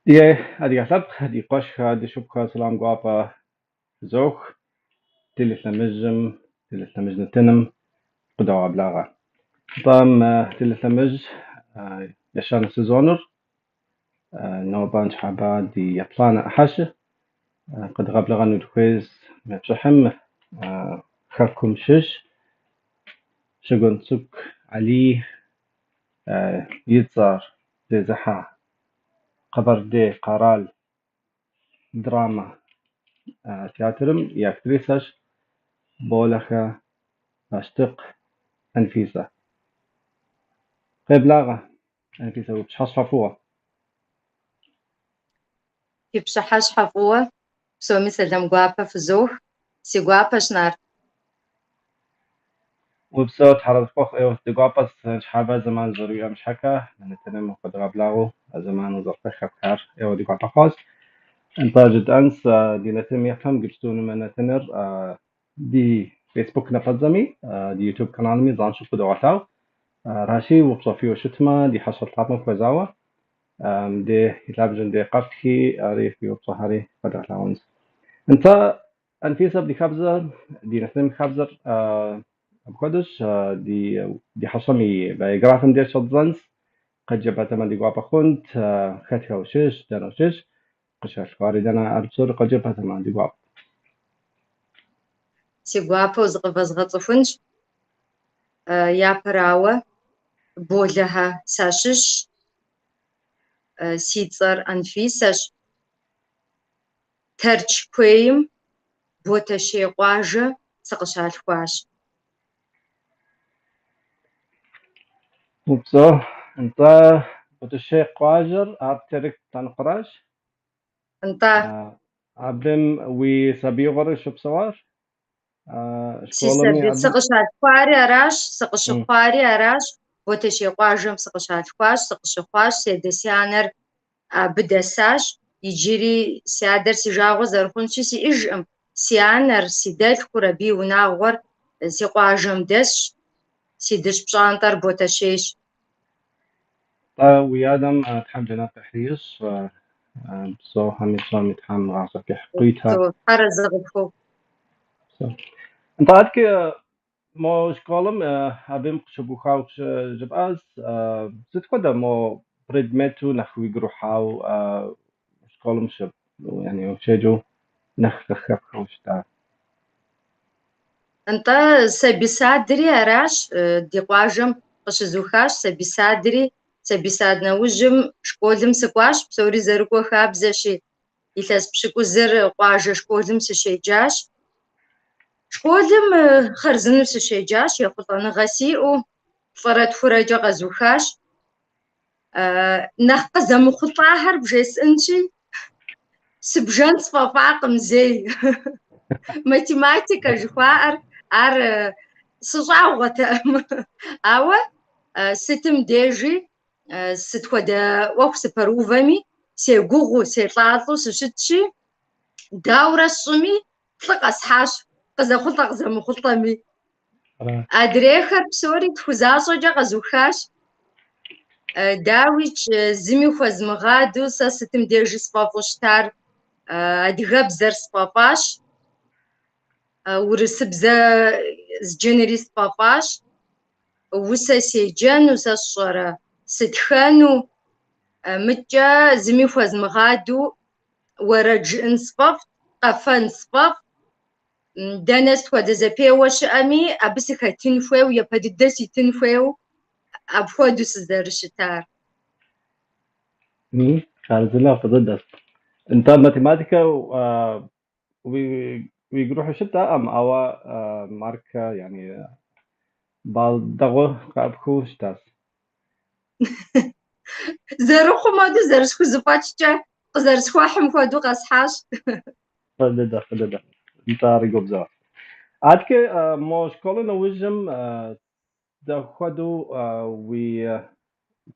Ди адыгэ лъэпкъ, ди къуэшхэ, ди шыпхъухэ, сэлам гуапэ фызох. Телелъэмыжым, телелъэмыж нэтыным къыдогъэблагъэ. Нтӏэ, мы телелъэмыж ещанэ сезоныр нобэ ныщхьэбэ ди еплӏанэ ӏыхьэщи, къэдгъэблэгъэну дыхуейщ мы пшыхьым хэкум щыщ Щоджэнцӏыкӏу Алий и цӏэр зезыхьэ Къэбэрдей къэрал драмэ театрым и актрисэщ Болэхэ Пащтыкъ Анфисэ. Къеблагъэ, Анфисэ, уи пщыхьэщхьэ фӏыуэ. Фи пщыхьэщхьэ фӏыуэ, псоми сэлам гуапэ фызох. Си гуапэщ, Нарт. Упсэу, Тхьэр арэзы къыпхухъу, ӏейуэ ди гуапэщ ныщхьэбэ зэман зэруиӏэм щхьэкӏэ, мы нэтыным укъыдгъэблагъэу а зэман узэрыхэпхар ӏейуэ ди гуапэ хъуащ. Нтӏэ, жытӏэнщ, ди нэтыным епэм иджыпсту мы нэтыныр ди Facebook напэдзэми, ди YouTube каналми занщӏэу къыдогъэлъагъу. Аращи, упщӏэ фиӏэу щытмэ, ди хьэщӏэ лъапӏэм хуэзауэ, мыбдей и лъабжьэм дей къэфтхи, ари фи упщӏэхэри къэдгъэлъагъуэнщ. Нтӏэ, Анфисэ, ди хабзэр, ди нэтыным и хабзэр апхуэдэщ, ди хьэщӏэм и биографием деж щӏэддзэнщ, къыджепӏатэмэ ди гуапэ хъунт, хэтхэ ущыщ, дэнэ ущыщ, къыщалъхуари дэнэ, ар псори къыджепӏатэмэ ди гуапэт. Си гуапэу зыкъывэзгъэцӏыхунщ. Япэрауэ, Болэхэ сащыщщ. Си цӏэр Анфисэщ. Тэрч куейм Ботэщей къуажэ сыкъыщалъхуащ. Упсэу. Нтӏэ, Ботэщей къуажэр ар Терек лъэныкъуэращ. Нтӏэ. Абым уи сабиигъуэр щыпсэуащ? Си Школми сабий абым? сыкъыщалъхуари аращ, сыкъыщыхъуари аращ. Ботэщей къуажэм сыкъыщалъхуащ, сыкъыщыхъуащ. Си адэ-си анэр абы дэсащ. Иджыри си адэр си жагъуэ зэрыхъунщи сиӏэжкъым. Си анэр, си дэлъхур, абы и унагъуэр си къуажэм дэсщ. Си дыщ пщӏантӏэр Ботэщейщ. Нтӏэ, уи адэм Тхьэм жэнэт ӏыхьлы ищӏ, псэухэми псоми Тхьэм гъащӏэ кӏыхь къуита. Упсэу, Тхьэр арэзы къыпхухъу. Псэу. Нтӏэ, адэкӏэ мо школым абым къыщыбухауэ жыпӏащ, сыт хуэдэ мо предмету нэхъ уигу ирихьау школым яни ущеджэу нэхъ къыхэпхыу щыта? Нтӏэ, сабий садри аращ, ди къуажэм къыщызухащ сабий садри. Сабий сад нэужьым школым сыкӏуащ, псори зэрыкӏуэ хабзэщи, илъэс пщыкӏузыр къуажэ школым сыщеджащ. Школым хъарзынэу сыщеджащ, ехъулӏэныгъэ сиӏэу, плӏырэ тхурэкӏэ къэзухащ. Нэхъ къызэмыхъулӏахэр бжесӏэнщи, сыбжэн сфӏэфӏакъым зэи. Математикэ жыхуаӏэр ар сыщӏагъуэтэкъым. Ауэ сытым дежи сыт хуэдэ ӏуэху сыпэрыувэми, сегугъуу, селӏалӏэу сыщытщи, дауэрэ сщӏыми, плӏы къэсхьащ, къызэхъулӏэ къызэмыхъулӏэми. Адрейхэр псори тху защӏэкӏэ къэзухащ. Дауикӏ, зыми хуэзмыгъадэу сэ сытым дежи сфӏэфӏу щытар адыгэбзэр сфӏэфӏащ, урысыбзэ зджынри сфӏэфӏащ, усэ седжэну сэ сщӏэрэ сытхэну, мыткӏэ зыми хуэзмыгъадэу уэрэд жыӏэн сфӏэфӏт, къэфэн сфӏэфӏт. Дэнэ сыт хуэдэ зэпеуэ щыӏэми, абы сыхэтын хуейуэ, япэ дыдэ ситын хуейуэ, апхуэдэу сызэрыщытар. Хъарзынэ, фӏы дыдэщ. Нтӏэ, математикэ уигу ирихьу щытаӏым, ауэ маркэ, яни балл дэгъуэ къэпхьу щытащ. Зэрыхъум хуэдэу, зэрысхузэфӏэкӏкӏэ, къызэрысхуэхьым хуэдэу къэсхьащ. Фӏы дыдэ, фӏы дыдэ. Нтӏэ, ари губзыгъэ. Адэкӏэ мо школ нэужьым дапхуэдэу уи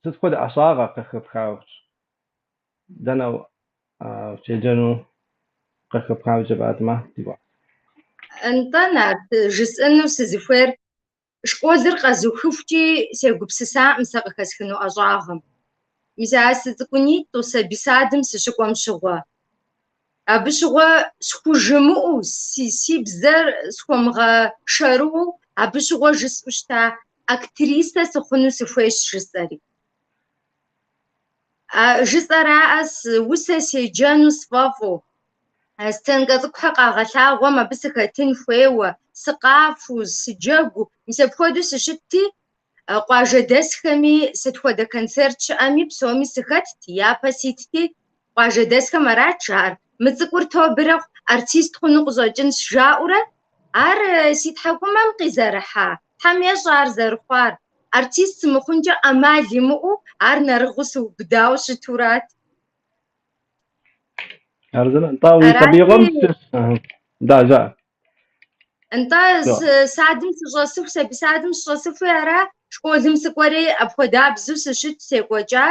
сыт хуэдэ ӏэщӏагъэ къыхэпхау? Дэнэ ущеджэну къыхэпхау жыпӏатэмэ, ди гуапэт. Нтӏэ, Нарт, жысӏэну сызыхуейр школыр къэзухыхукӏи сегупсысакъым сэ къыхэсхыну ӏэщӏагъэм. Мис а сыцӏыкӏунитӏу сабий садым сыщыкӏуэм щыгъуэ. Абы щыгъуэ схужымыӏэу, си бзэр схуэмыгъэшэрыуэу, абы щыгъуэ жысӏэу щыта, актрисэ сыхъуну сыхуейщ жысӏэри. Жысӏэраӏэ, усэ седжэну сфӏэфӏу, сценкэ цӏыкӏухэр къагъэлъагъуэм абы сыхэтын хуейуэ, сыкъафэу, сыджэгуу, мис апхуэдэу сыщытти, къуажэдэсхэми сыт хуэдэ концерт щыӏэми псоми сыхэтт, япэ ситти, къуажэдэсхэм арат жаӏэр, мы цӏыкӏур тобэрэ артист хъуну къыщӏэкӏынщ жаӏэурэ, ар си тхьэкӏумэм къизэрыхьа, Тхьэм ещӏэ ар зэрыхъуар, артист сымыхъункӏэ ӏэмал имыӏэу ар нэрыгъыу сыубыдауэ щытурат. Хъарзынэ, нтӏэ, уи сабиигъуэм щыщ. Да, жаӏэ. Нтӏэ, садым сыщӏэсыху, сабий садым сыщӏэсыхуи ара, школым сыкӏуэри апхуэдабзэу сыщыт секӏуэкӏа.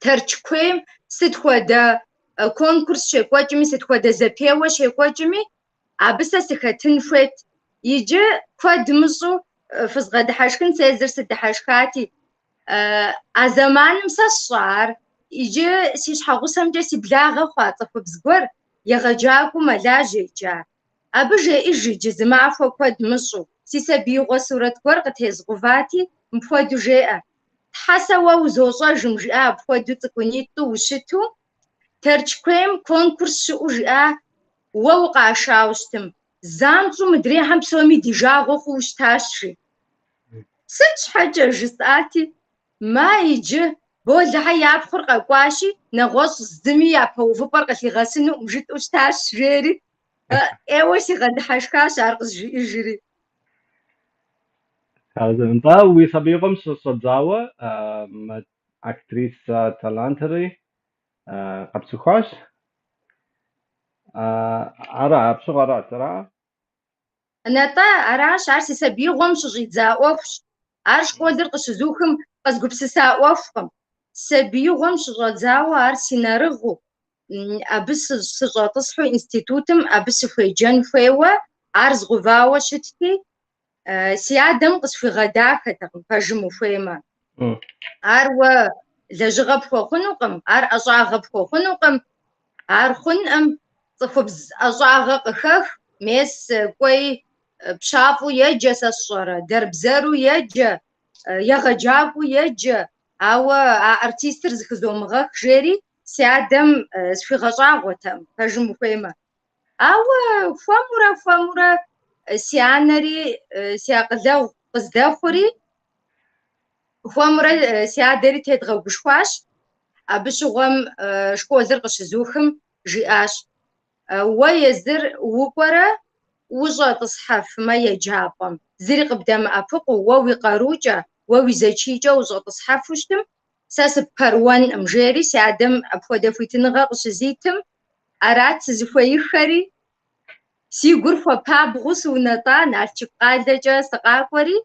Тэрч куейм сыт хуэдэ конкурс щекӏуэкӏми, сыт хуэдэ зэпеуэ щекӏуэкӏми, абы сэ сыхэтын хуейт. Иджы куэд мыщӏу фызгъэдыхьэшхын, сэ езыр сыдыхьэшхати. А зэманым сэ сщӏа ар. Иджы си щхьэгъусэмкӏэ си благъэ хъуа цӏыхубз гуэр егъэджакӏуэу мэлажьэ иджы ар. Абы жеӏэж иджы зы махуэ куэд мыщӏу, си сабиигъуэ сурэт гуэр къытезгъувати, мыпхуэдэу жеӏэ, Тхьэ, сэ уэ узощӏэжым, жиӏа, апхуэдэу цӏыкӏунитӏу ущыту, Тэрч куейм конкурс щыӏэу жиӏа, уэ укъашауэ щытым, занщӏэу мыдрейхэм псоми ди жагъуэ хъууэ щытащ, жи. Сыт щхьэкӏэ жысӏати, ма иджы Болэхьэ я пхъур къэкӏуащи, нэгъуэщӏ зыми япэ увыпӏэр къылъигъэсынукъым жытӏэу щытащ, жери. ӏейуэ сигъэдыхьэшхащ ар къызжиӏэжри. Хъарзынэ. Нтӏэ, уи сабиигъуэм щыщӏэдзауэ мы актрисэ талантри къэпцӏыхуащ. Ара, апщыгъуэрат, ара? Нтӏэ, аращ, ар си сабиигъуэм щыщӏидза ӏуэхущ. Ар школыр къыщызухым къэзгупсыса ӏуэхукъым. Сабиигъуэм щыщӏэдзауэ ар си нэрыгъыу, абы сыщӏэтӏысхьу институтым абы сыхуеджэн хуейуэ, ар згъувауэ щытти, си адэм къысхуигъэдахэтэкъым, пэжым ухуеймэ. Ар уэ лэжьыгъэ пхуэхъунукъым, ар ӏэщӏагъэ пхуэхъунукъым, ар хъункъым, цӏыхубз ӏэщӏагъэ къыхэх, мес кӏуэи пщафӏэу еджэ, сэ сщӏэрэ, дэрбзэру еджэ, егъэджакӏуэу еджэ, ауэ а артистыр зыхызомыгъэх, жери си адэм схуигъэщӏагъуэтэкъым, пэжым ухуеймэ. Ауэ хуэмурэ, хуэмурэ си анэри си акъылэгъу къыздэхъури, хуэмурэ си адэри тедгъэгушхуащ. Абы щыгъуэм школыр къыщызухым жиӏащ, уэ езыр укӏуэрэ ущӏэтӏысхьэфмэ еджапӏэм, зыри къыбдэмыӏэпыкъуу, уэ уи къарукӏэ, уэ уи зэчийкӏэ ущӏэтӏысхьэфу щытым, сэ сыппэрыуэнкъым, жери си адэм апхуэдэ хуитыныгъэ къыщызитым, арат сызыхуеиххэри, си гур хуэпабгъэу сыунэтӏа, Налшык къалэкӏэ сыкъакӏуэри,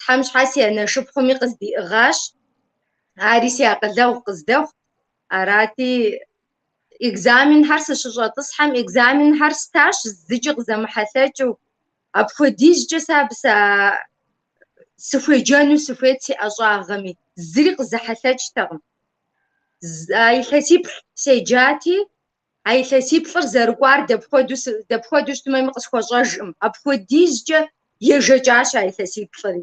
Тхьэм щхьэ си анэ шыпхъуми къыздиӏыгъащ, ари си акъылэгъу къыздэхъут. Арати, экзаменхэр сыщыщӏэтӏысхьэм, экзаменхэр стащ, зыкӏи къызэмыхьэлъэкӏыу. Апхуэдизкӏэ сэ абы сыхуеджэну сыхуейт си ӏэщӏагъэми, зыри къызэхьэлъэкӏтэкъым. А илъэсиплӏ седжати, а илъэсиплӏыр зэрыкӏуар дапхуэдэу щытмэми къысхуэщӏэжкъым. Апхуэдизкӏэ ежэкӏащ а илъэсиплӏри.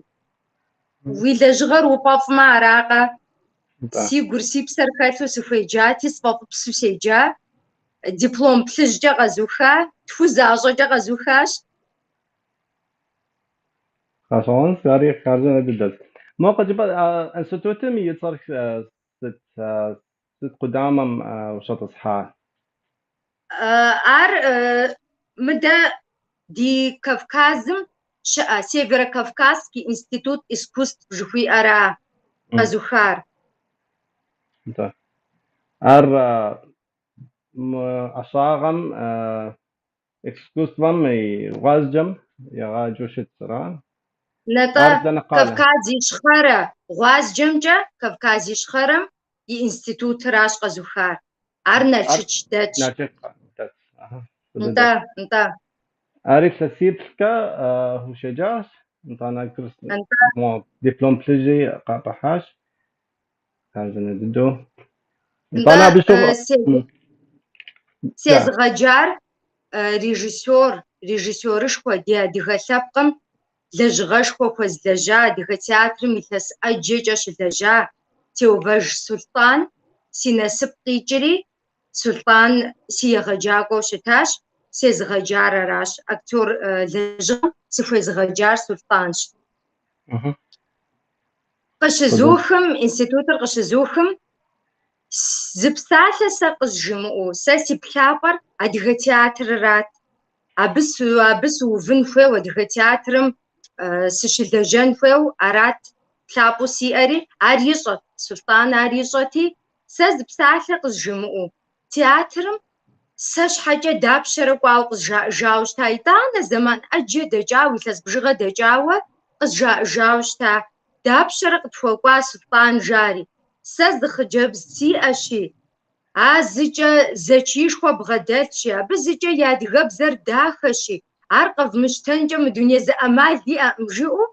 Уи лэжьыгъэр уфӏэфӏмэ аракъэ? Си гур, си псэр хэлъу сыхуеджати, сфӏэфӏыпсу седжа. Диплом плъыжькӏэ къэзуха, тху защӏэкӏэ къэзухащ. Гъэщӏэгъуэнщ, ари хъарзынэ дыдэщ. Мо къыджепӏэ, институтым и цӏэр сыт, сыт къудамэм ущӏэтӏысхьа? Ар мыдэ ди Кавказым щыӏэ Северо-Кавказский институт искусств жыхуиӏэра къэзухар. Нтӏэ. Ар мы ӏэщӏагъэм искусствэм и гъуазджэм егъаджэу щытщ, ара? Нтӏэ, Ар дэнэ къалэ? Кавказ Ищхъэрэ гъуазджэмкӏэ Кавказ Ищхъэрэм и институтыращ къэзухар. Ар Ар Налшыч дэтщ. Налшыч дэтщ. Аха, фӏы дыдэ. Нтӏэ, нтӏэ. Ар илъэсиплӏкӏэ ущеджащ, нтӏанэ Нтӏэ. мо диплом плъыжьи къэпхьащ. Хъарзынэ дыдэу. Нтӏэ, Итӏанэ абы щыгъуэ... Сезыгъэджар режиссер, режиссерышхуэ ди адыгэ лъэпкъым лэжьыгъэшхуэ хуэзлэжьа, адыгэ театрым илъэс ӏэджэкӏэ щылэжьа Теувэж Сулътӏан си насып къикӏри, Сулътӏан си егъэджакӏуэу щытащ, сезыгъэджар аращ, актер лэжьыгъэм сыхуезыгъэджар Сулътӏанщ. Къыщызухым, институтыр къыщызухым, зы псалъэ сэ къызжимыӏэу, сэ си плъапӏэр адыгэ театрырат. Абы абы сыувын хуейуэ, адыгэ театрым сыщылэжьэн хуейуэ арат плъапӏэу сиӏэри, ар ищӏэт, Сулътӏан ар ищӏэти, сэ зы псалъэ къызжимыӏэу, театрым сэ щхьэкӏэ дапщэрэ кӏуауэ къызжаӏэжауэ щыта. Итӏанэ зэман ӏэджэ дэкӏауэ, илъэс бжыгъэ дэкӏауэ къызжаӏэжауэ щыта. Дапщэрэ къытхуэкӏуа Сулътӏан жари. Сэ зы хъыджэбз сиӏэщи, а зыкӏэ зэчиишхуэ бгъэдэлъщи, абы зыкӏэ и адыгэбзэр дахэщи, ар къэвмыщтэнкӏэ мы дуней зы ӏэмал иӏэкъым жиӏэу,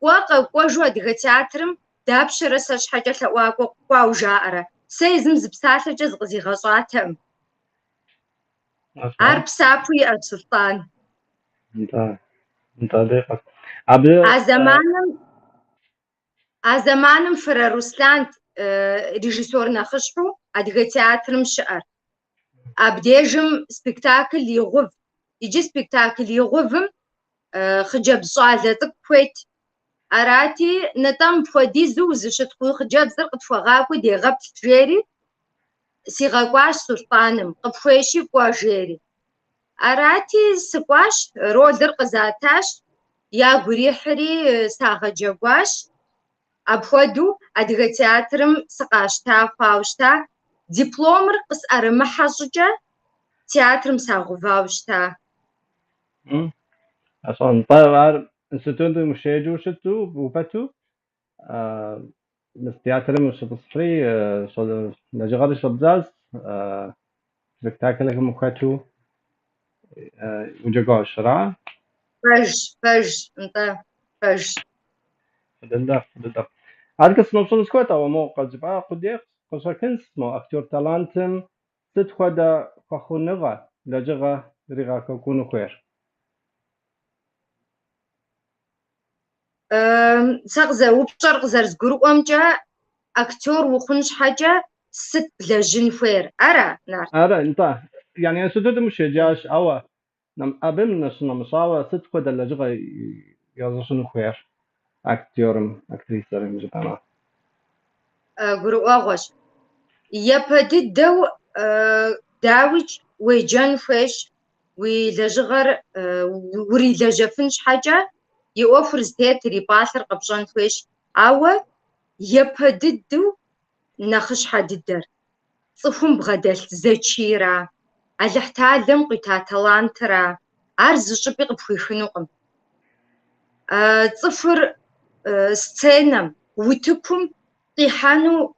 кӏуэ къэкӏуэжу адыгэ театрым дапщэрэ сэ щхьэкӏэ лъэӏуакӏуэ кӏуауэ жаӏэрэ. Сэ езым зы псалъэкӏэ зыкъызигъэщӏатэкъым. Ар псапэу иӏэщ Сулътӏан. Нтӏэ, нтӏэ, декъэт. Абы А зэманым Фырэ Руслъант режиссер нэхъыщхьэу адыгэ театрым щыӏэр. Абдежым спектакль игъув. Иджы спектакль игъувым хъыджэбз щӏалэ цӏыкӏу хуейт. Арати, нтӏэ мыпхуэдизу узыщытхъу уи хъыджэбзыр къытхуэгъакӏуи дегъэплъ, жери сигъэкӏуащ Сулътӏаным, къыпхуейщи кӏуэ, жери. Арати, сыкӏуащ, ролыр къызатащ, ягу ирихьри сагъэджэгуащ. Апхуэдэу адыгэ театрым сыкъащта хъуауэ щыта. Дипломыр къысӏэрымыхьэ щӏыкӏэ театрым сагъэувауэ щыта. Нтӏэ, ар институтым ущеджэу щыту, упэту, мис театрым ущытӏысхьри, лэжьыгъэри щӏэбдзащ, спектаклхэм ухэту уджэгуащ, ара? Пэжщ, пэжщ, нтӏэ, пэжщ. Фӏы дыдэ, фӏы дыдэ. Адэкӏэ сыноупщӏыну сыхуейт, ауэ мо къэзжыпӏа къудей къыщӏэкӏынщ, мо актер талантым сыт хуэдэ хуэхъуныгъэ лэжьыгъэ иригъэкӏуэкӏыну хуейр? Сэ упщӏэр къызэрызгурыӏуэмкӏэ, актер ухъун щхьэкӏэ сыт блэжьын хуейр? Ара, Нарт? Ара, нтӏэ. Yani институтым ущеджащ, ауэ абы нэмыщӏауэ сыт хуэдэ лэжьыгъэ языщӏыну хуейр актерым, актрисэм жыпӏэмэ? Гурыӏуэгъуэщ. Япэ дыдэу, дауикӏ, уеджэн хуейщ, уи лэжьыгъэр урилэжьэфын щхьэкӏэ и ӏуэхур зытетыр, и пӏалъэр къэпщӏэн хуейщ. Ауэ япэ дыдэу нэхъыщхьэ дыдэр цӏыхум бгъэдэлъ зэчийра, Алыхьталэм къуита талантыра, ар зы щӏыпӏи къыпхуихынукъым. Цӏыхур сценэм, утыкум къихьэну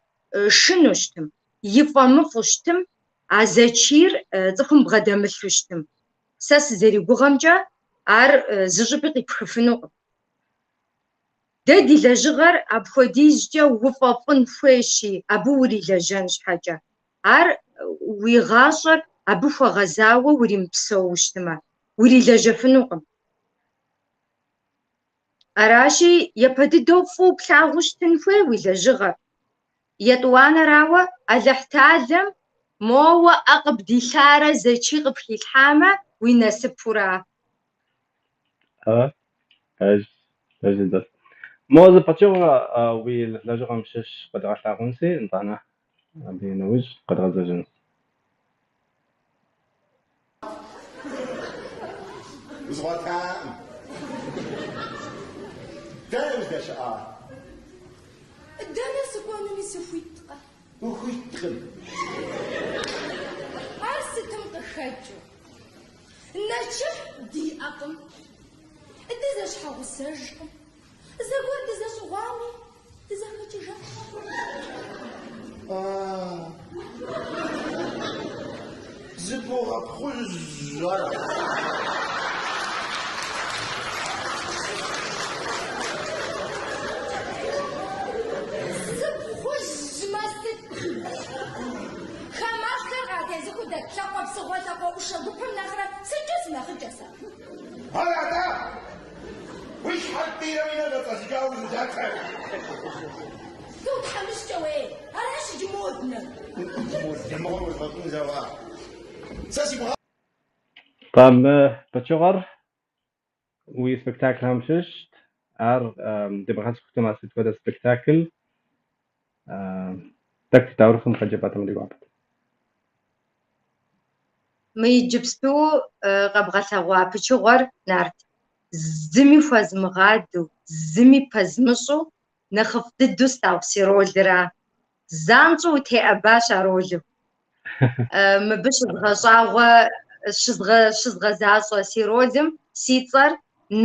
шыну щытым, ифӏэмыфӏу щытым, а зэчийр цӏыхум бгъэдэмылъу щытым. Сэ сызэригугъэмкӏэ, ар зы щӏыпӏи къипхыфынукъым. Дэ ди лэжьыгъэр апхуэдизкӏэ уфӏэфӏын хуейщи, абы урилэжьэн щхьэкӏэ. Ар уи гъащӏэр абы хуэгъэзауэ уримыпсэуу щытмэ, урилэжьэфынукъым. Аращи, япэ дыдэу фӏыуэ плъагъуу щытын хуей уи лэжьыгъэр. Етӏуанэрауэ, Алыхьталэм моуэ ӏэ къыбдилъарэ зэчий къыпхилъхьамэ, уи насыпура? А, пэж, пэж дыдэщ. Мо зы пычыгъуэ уи лэжьыгъэм щыщ къэдгъэлъагъунси, нтӏанэ абы и нэужь къэдгъэзэжынщ. Узгъуэтакъым. Дэнэ уздэщыӏар? Дэнэ сыкӏуэнуми сыхуиткъэ? Ухуиткъым. Ар сытым къыхэкӏыу? Нэчыхь диӏэкъым, дызэщхьэгъусэжкъым, зэгуэр дызэщӏыгъуами, дызэхэкӏыжащ. А, зыбогъэпхъужь ара? Сыпхъужьмэ, Зэтэ. Сыту утхьэмыщкӏэ уей, аращ иджы моднэр. Моднэ мыгъуэр уэзгъэщӏын зэуа. Сэ си гугъа. Тӏэ, мы пычыгъуэр уи спектаклхэм щыщт. Ар дебгъэцӏыхутэмэ, сыт хуэдэ спектакль? Тӏэкӏу таурыхъым къыджепӏатэмэ ди гуапэт. Мы иджыпсту къэбгъэлъэгъуа пычыгъуэр, Нарт, зыми хуэзмыгъадэу, зыми пэзмыщӏу нэхъыфӏ дыдэу слъагъу си ролыра. Занщӏэу утеӏэбащ а ролым. Мыбы щызгъэщӏагъуэ, щызгъэзащӏэ си ролым си цӏэр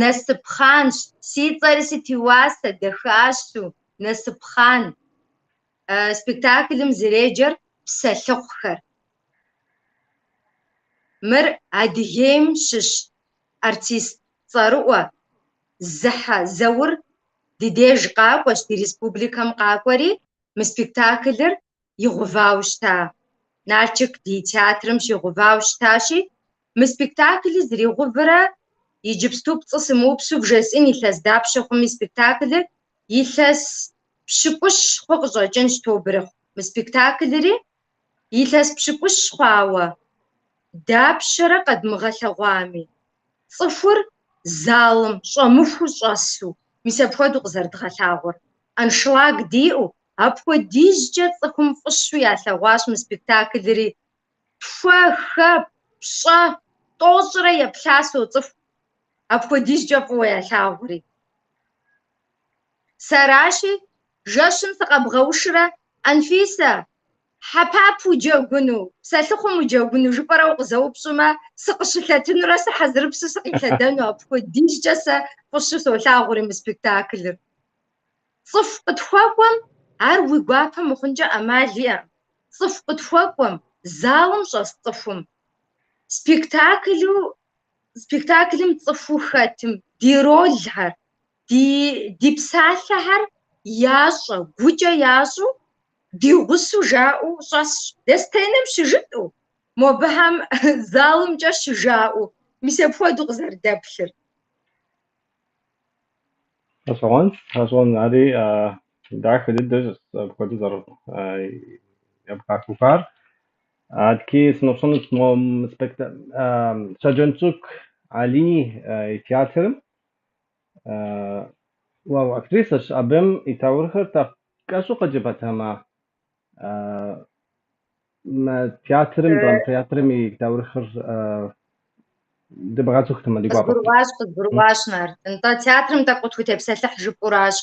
Насыпхъанщ. Си цӏэри сыт и уасэ, дахащэу, Насыпхъан. Спектаклым зэреджэр Псэлъыхъухэр. Мыр Адыгейм щыщ артист цӏэрыӏуэ Зыхьэ Заур ди деж къакӏуэщ, ди республикэм къакӏуэри, мы спектаклыр игъувауэ щыта. Налшык ди театрым щигъувауэ щытащи, мы спектаклыр зэригъуврэ иджыпсту пцӏы сымыупсу вжесӏэн илъэс дапщэ хъуми спектаклыр, илъэс пщыкӏущ хъу къыщӏэкӏынщ тобырыхъу. Мы спектаклри илъэс пщыкӏущ хъуауэ, дапщэрэ къэдмыгъэлъэгъуами, цӏыхур залым щӏэмыхуу щӏэсу, мис апхуэдэу къызэрыдгъэлъагъуэр. Аншлаг диӏэу, апхуэдизкӏэ цӏыхум фӏыщу ялъэгъуащ мы спектаклри. Тхуэ, хэ, пщӏэ, тӏощӏрэ еплъа соцӏыху, апхуэдизкӏэ фӏыуэ ялъагъури. Сэращи, жэщым сыкъэбгъэушрэ, Анфисэ, Хьэпап уджэгуну, псэлъыхъум уджэгуну жыпӏэрэ укъызэупщӏмэ, сыкъыщылъэтынурэ сыхьэзырыпсу сыкъилъэдэну, апхуэдизкӏэ сэ фӏыщу солъагъури мы спектаклыр. Цӏыху къытхуэкӏуэм ар уи гуапэ мыхъункӏэ ӏэмал иӏэкъым. Цӏыху къытхуэкӏуэм, залым щӏэс цӏыхум, спектаклу, спектаклым цӏыхуу хэтым, ди ролхэр, ди псалъэхэр ящӏэ, гукӏэ ящӏэу, ди гъусэу жаӏэу щӏэсщ. Дэ сценэм щыжытӏэу, мобыхэм залымкӏэ щыжаӏэу, мис апхуэдэу къызэрыдэплъыр. Гъэщӏэгъуэнщ, гъэщӏэгъуэн. Ари дахэ дыдэщ апхуэдэу зэребгъэхуфар. Адэкӏи сыноупщӏынут мо Щоджэнцӏыкӏу Алий и театрым. Уэ уактрисэщ, абым и таурыхъыр тӏэкӏу кӏэщӏу къыджепӏатэмэ, мы театрым, драмтеатрым и таурыхъыр дебгъэцӏыхутэмэ ди гуапэ. Къызгурыӏуащ, къызгурыӏуащ, Нарт. Нтӏэ, театрым тӏэкӏу къытхутепсэлъыхь жыпӏуращ.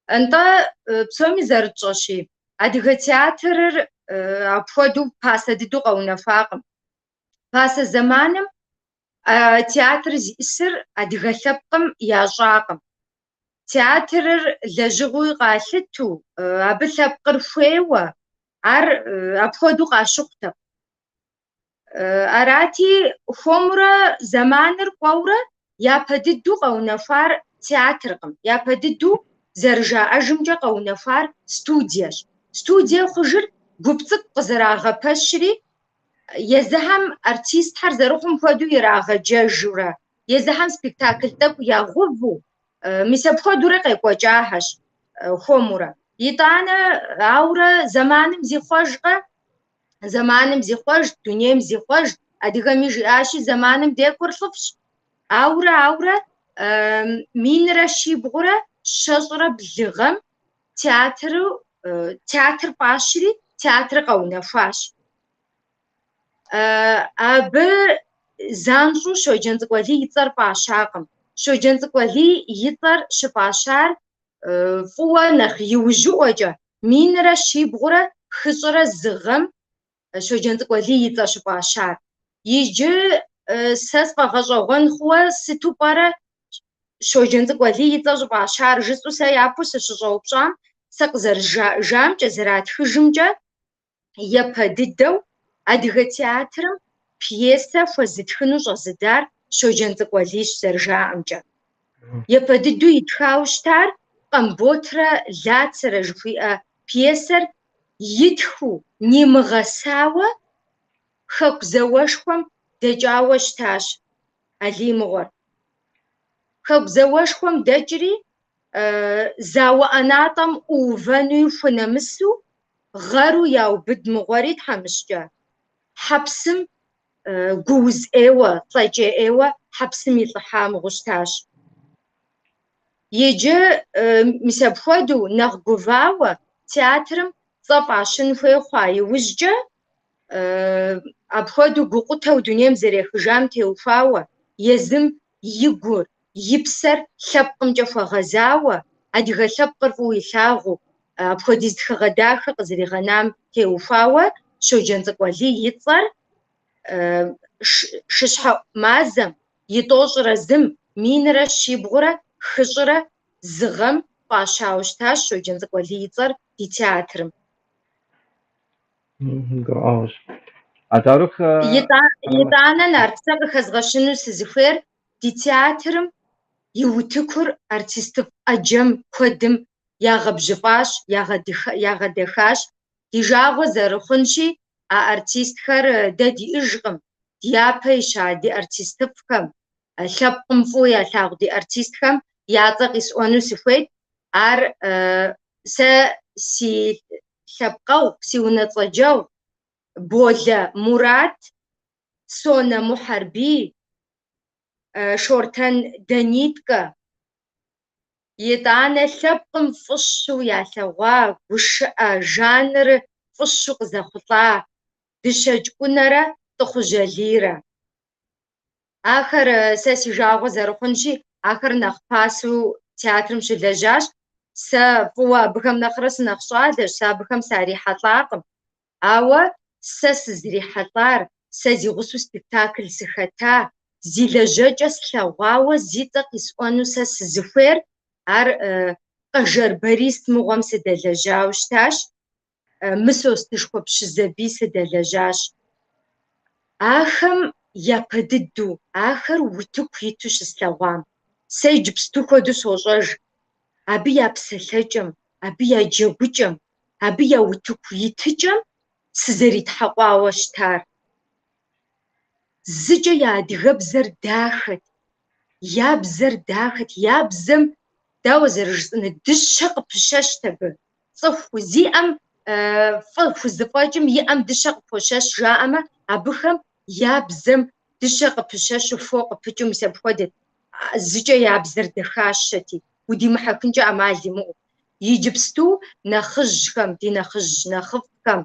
Нтӏэ, псоми зэрытщӏэщи, адыгэ театрыр апхуэдэу пасэ дыдэу къэунэхуакъым. Пасэ зэманым театр зиӏысыр адыгэ лъэпкъым ящӏакъым. Театрыр лэжьыгъэуи къалъыту, абы лъэпкъыр хуейуэ, ар апхуэдэу къащыхъутэкъым. Арати, хуэмурэ зэманыр кӏуэурэ япэ дыдэу къэунэхуар театркъым. Япэ дыдэу зэрыжаӏэжымкӏэ къэунэхуар студиещ. Студие хъужыр гуп цӏыкӏу къызэрагъэпэщри, езыхэм артистхэр зэрыхъум хуэдэу ирагъэджэжурэ, езыхэм спектакль тӏэкӏу ягъуву, мис апхуэдэурэ къекӏуэкӏахэщ хуэмурэ. Итӏанэ, аурэ зэманым зихъуэжкъэ? Зэманым зихъуэжт, дунейм зихъуэжт, адыгэми жиӏащи, зэманым декӏур лӏыфӏщ. Аурэ, аурэ, минрэ щибгъурэ щэщӏрэ блы гъэм театр фӏащри, театр къэунэхуащ. Абы занщӏэу Щоджэнцӏыкӏу Алий и цӏэр фӏащакъым. Щоджэнцӏыкӏу Алий и цӏэр щыфӏащар фӏыуэ нэхъ иужьыӏуэкӏэ, минрэ щибгъурэ хыщӏрэ зы гъэм Щоджэнцӏыкӏу Алий и цӏэр щыфӏащар. Иджы сэ сфӏэгъэщӏэгъуэн хъууэ сыту пӏэрэ Щоджэнцӏыкӏу Алий и цӏэр щӏыфӏащар жысӏэу сэ япэу сыщыщӏэупщӏам, сэ къызэрызжаӏэжамкӏэ, зэратхыжымкӏэ, япэ дыдэу адыгэ театрым пьесэ хуэзытхыну щӏэзыдзар Щоджэнцӏыкӏу Алийщ зэрыжаӏэмкӏэ. Япэ дыдэу итхауэ щытар Къамботрэ Лацэрэ жыхуиӏэ пьесэр итхыу нимыгъэсауэ Хэку зауэшхуэм дэкӏауэ щытащ Алий мыгъуэр. Хэку зауэшхуэм дэкӏри, Зауэ ӏэнатӏэм ӏуувэнуи хунэмысу, гъэру яубыд мыгъуэри тхьэмыщкӏэ. Хьэпсым гууз ӏейуэ, лӏэкӏей ӏейуэ хьэпсым илӏыхьа мыгъуэу щытащ. Иджы мис апхуэдэу нэхъ гувауэ театрым цӏэ фӏащын хуей хъуа иужькӏэ, апхуэдэу гукъутэу дунейм зэрехыжам теухуауэ, езым и гур, и псэр лъэпкъымкӏэ хуэгъэзауэ, адыгэ лъэпкъыр фӏыуэ илъагъуу, апхуэдиз тхыгъэ дахэ къызэригъэнам теухуауэ Щоджэнцӏыкӏу Алий и цӏэр шыщхьэӏу мазэм и 11-м 1741 гъэм фӏащауэ щытащ Щоджэнцӏыкӏу Алий и цӏэр ди театрым. Гурыӏуэгъуэщ. А таурыхъ Итӏанэ, Нарт, сэ къыхэзгъэщыну сызыхуейр ди театрым и утыкур артистыфӏ ӏэджэм куэдым ягъэбжьыфӏащ, ягъэдэхащ. Ди жагъуэ зэрыхъунщи, а артистхэр дэ диӏэжкъым, ди япэ ища ди артистыфӏхэм, лъэпкъым фӏыуэ ялъагъу ди артистхэм я цӏэ къисӏуэну сыхуейт. Ар сэ си лъэпкъэгъу, си унэцӏэджэгъу Болэ Мурат, Сонэ Мухьэрбий, Шортэн Даниткэ, итӏанэ лъэпкъым фӏыщэу ялъэгъуа гушыӏэ жанрыр фӏыщэу къызэхъулӏа Дыщэкӏ Кӏунэрэ Тӏыхъужь Алийрэ. Ахэр сэ си жагъуэ зэрыхъунщи, ахэр нэхъ пасэу театрым щылэжьащ. Сэ фӏыуэ абыхэм нэхърэ сынэхъ щӏалэщ, сэ абыхэм сарихьэлӏакъым. Ауэ сэ сызрихьэлӏар, сэ зи гъусэу спектакль сыхэта, зи лэжьэкӏэ слъэгъуауэ зи цӏэ къисӏуэну сэ сызыхуейр, ар Къэжэр Борис мыгъуэм сыдэлэжьауэ щытащ, Мысостышхуэ Пщызэбий сыдэлэжьащ. Ахэм япэ дыдэу, ахэр утыку иту щыслъэгъуам, сэ иджыпсту хуэдэу сощӏэж, абы я псэлъэкӏэм, абы я джэгукӏэм, абы я утыку итыкӏэм сызэритхьэкъуауэ щытар. Зыкӏэ я адыгэбзэр дахэт, я бзэр дахэт, я бзэм, дауэ зэрыжысӏэнур, дыщэ къыпыщэщт абы. Цӏыху зиӏэм фӏы хузэфӏэкӏым и ӏэм дыщэ къыпощэщ жаӏэмэ, абыхэм я бзэм дыщэ къыпыщэщу, фо къыпыкӏыу мис апхуэдэт. Зыкӏэ я бзэр дахащэти, удимыхьэхынкӏэ ӏэмал имыӏэу. Иджыпсту нэхъыжьхэм, ди нэхъыжь нэхъыфӏхэм,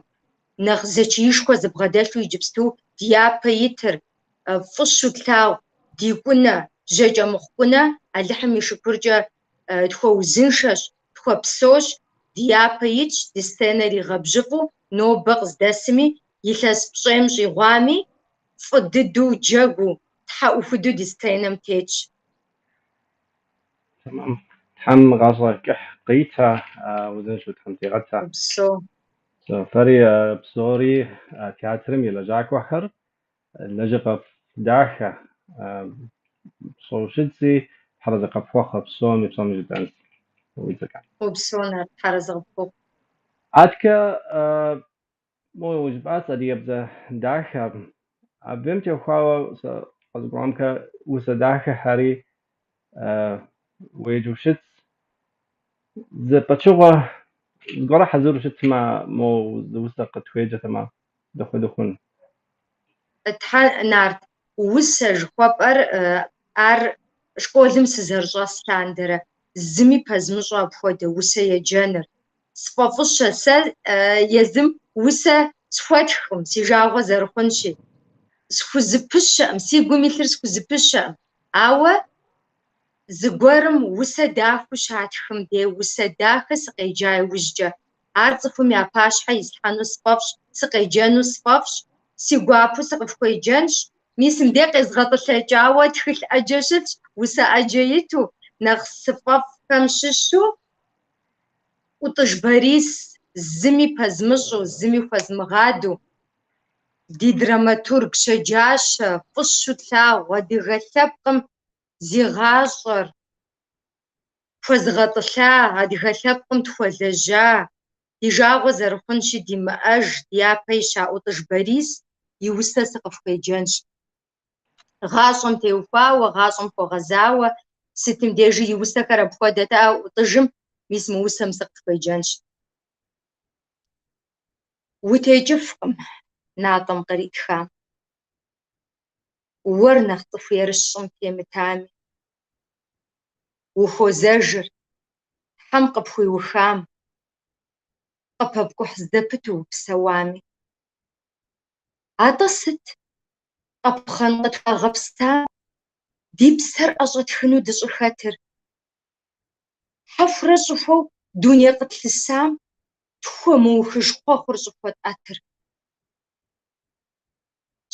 нэхъ зэчиишхуэ зыбгъэдэлъу иджыпсту ди япэ итыр, фӏыщу тлъагъу ди Кӏунэ, Жьэкӏэмыхъу Кӏунэ, Алыхьым и шыкуркӏэ тхуэузыншэщ, тхуэпсэущ, ди япэ итщ, ди сценэр игъэбжьыфӏэу нобэ къыздэсми, илъэс пщӏейм щӏигъуами, фӏы дыдэу джэгуу, тхьэӏухуду ди сценэм тетщ. Тэмэм. Тхьэм гъащӏэ кӏыхь кърита, узыншэу Тхьэм тигъэта. Упсэу. Фэри псори театрым и лэжьакӏуэхэр лэжьыгъэфӏ дахэ пщӏэу щытси, тхьэразэ къыпхуэхъу псоми, псоми жытӏэнщ уи цӏэкӏэ. Упсэу, Нарт, тхьэразэ къыпхухъу. Аткэ мо жыпӏащ адыгэбзэ дахэ. Абым теухуауэ сэ къызгурыӏуамкэ усэ дахэхэри уеджэу щытщ. Зы пычыгъуэ зыгуэрэ хьэзыру щытмэ, мо зы усэ къытхуеджэтэмэ, дапхуэдэу хъун? Тхьэ, Нарт, усэ жыхуэпӏэр ар школым сызэрыщӏэс лъандэрэ зыми пэзмыщӏу апхуэдэ усэ еджэныр. Сфӏэфӏыщэ, сэ езым усэ схуэтхкъым, си жагъуэ зэрыхъунщи. Схузыпыщэкъым, си гум илъыр схузыпыщэкъым. Ауэ зыгуэрым усэ дахэу щатхым дей, усэ дахэ сыкъеджа иужькӏэ, ар цӏыхум я пащхьэ ислъхьэну сфӏэфӏщ, сыкъеджэну сфӏэфӏщ, си гуапэу сыкъыфхуеджэнщ. Мис мыбдей къезгъэтӏылъэкӏауэ тхылъ ӏэджэ щытщ, усэ ӏэджэ иту, нэхъ сфӏэфӏхэм щыщу ӏутӏыж Борис зыми пэзмыщӏу, зыми хуэзмыгъадэу, ди драматург щэджащэ, фӏыщу тлъагъу адыгэ лъэпкъым зи гъащӏэр хуэзыгъэтӏылъа, адыгэ лъэпкъым тхуэлэжьа, ди жагъуэ зэрыхъунщи димыӏэж, ди япэ ища ӏутӏыж Борис и усэ сыкъыфхуеджэнщ. Гъащӏэм теухуауэ, гъащӏэм хуэгъэзауэ. Сытым дежи и усэхэр апхуэдэт, ауэ ӏутӏыжым мис мы усэм сыкъыхуеджэнщ. Утекӏыфкъым натӏэм къритхам. Уэр нэхъ цӏыху ерыщ щӏым темытами. Ухуозэжыр Тхьэм къыпхуиухам, къыпэпкӏухь зэпыту упсэуами. Атӏэ сыт къапхъэн къытхуагъэпсам ди псэр ӏэщӏэтхыну дыщӏыхэтыр? Хьэхурэ щӏыхуэу дуней къытлъысам тхуэмыухыж хъуэхъур щӏыхуэтӏэтыр?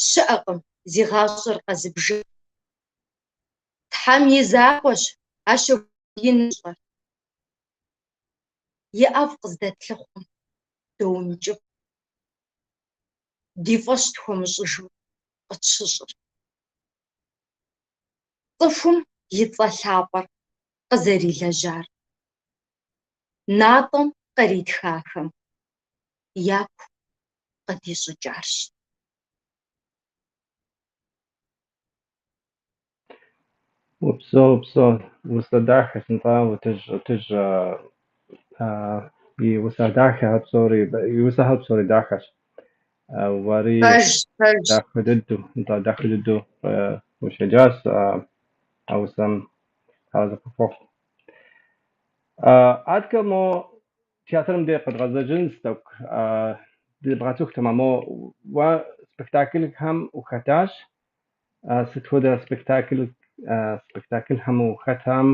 Щыӏэкъым зи гъащӏэр къэзыбжа. Тхьэм и закъуэщ а щэху иныр зыщӏэр. И ӏэфӏ къыздэтлъыхъуэм доункӏыфӏ, ди фӏэщ тхуэмыщӏыжу къытщыщӏыр. Цӏыхум и цӏэ лъапӏэр къызэрилэжьар натӏэм къритхахэм яку къыдищӏыкӏарщ. Упсэу, упсэу. Усэ дахэщ, нтӏэ, ӏутӏыж, ӏутӏыж и усэ дахэхэр псори, и усэхэр псори дахэщ. Уэри Пэжщ, пэжщ. дахэ дыдэу, нтӏэ, дахэ дыдэу ущеджащ а усэм арэзы къыпхуохъу. Адэкӏэ мо театрым дей къэдгъэзэжынщ тӏэкӏу. Дебгъэцӏыхутэмэ, мо уэ спектаклхэм ухэтащ. Сыт хуэдэ спектакль спектаклхэм ухэтам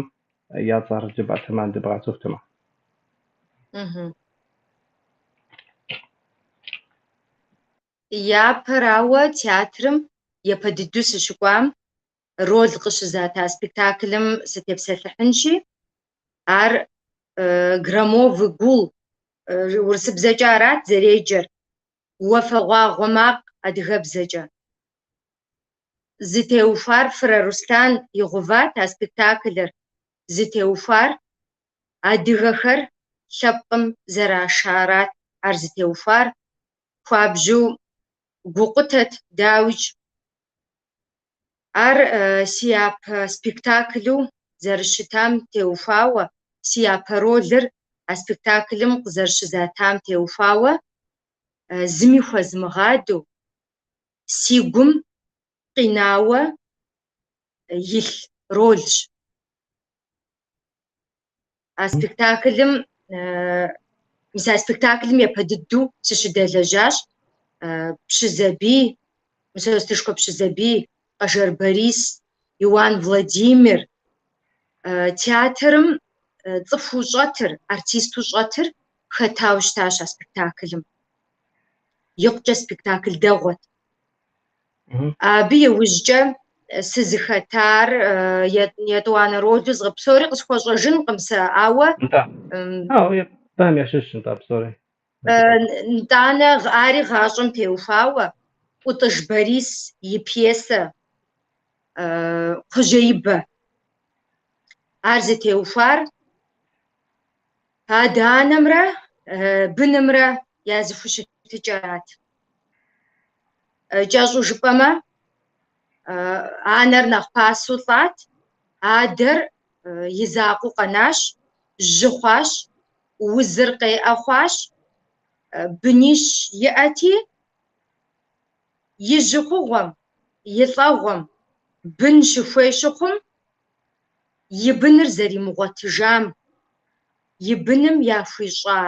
я цӏэр жыпӏэтэмэ, дебгъэцӏыхутэмэ. Япэрауэ, театрым япэ дыдэу сыщыкӏуам роль къыщызата спектаклым сытепсэлъыхьынщи, ар Громовый гул урысыбзэкӏэ арат зэреджэр, Уафэгъуагъуэ макъ адыгэбзэкӏэ. Зытеухуар Фырэ Руслъан игъэуват а спектаклыр, зытеухуар адыгэхэр лъэпкъым зэрашарат ар зытеухуар. Хуабжьу гукъутэт, дауикӏ. Ар си япэ спектаклу зэрыщытам теухуауэ, си япэ ролыр а спектаклым къызэрыщызатам теухуауэ зыми хуэзмыгъадэу, си гум къинауэ илъ ролщ. А спектаклым, мис а спектаклым япэ дыдэу сыщыдэлэжьащ Пщызэбий, Мысостышхуэ Пщызэбий, Къэжэр Борис, Иуан Владимир. Театрым цӏыхуу щӏэтыр, артисту щӏэтыр хэтауэ щытащ а спектаклым. Икъукӏэ спектакль дэгъуэт. Абы иужькӏэ сызыхэтар етӏуанэ ролу згъэ псори къысхуэщӏэжынкъым сэ, ауэ Нтӏэ. Ауэ япэхэм ящыщщ нтӏэ псори. Нтӏанэ ари гъащӏэм теухуауэ ӏутӏыж Борис и пьесэ Кхъужьеибэ. Ар зытеухуар адэ-анэмрэ бынымрэ я зэхущытыкӏэрат. Кӏэщӏу жыпӏэмэ, анэр нэхъ пасэу лӏат, адэр и закъуэу къэнащ, жьы хъуащ, узыр къеӏэ хъуащ, бынищ иӏэти, и жьы хъугъуэм, и лӏэгъуэм, бын щыхуей щыхъум, и быныр зэримыгъуэтыжам, и быным яхуищӏа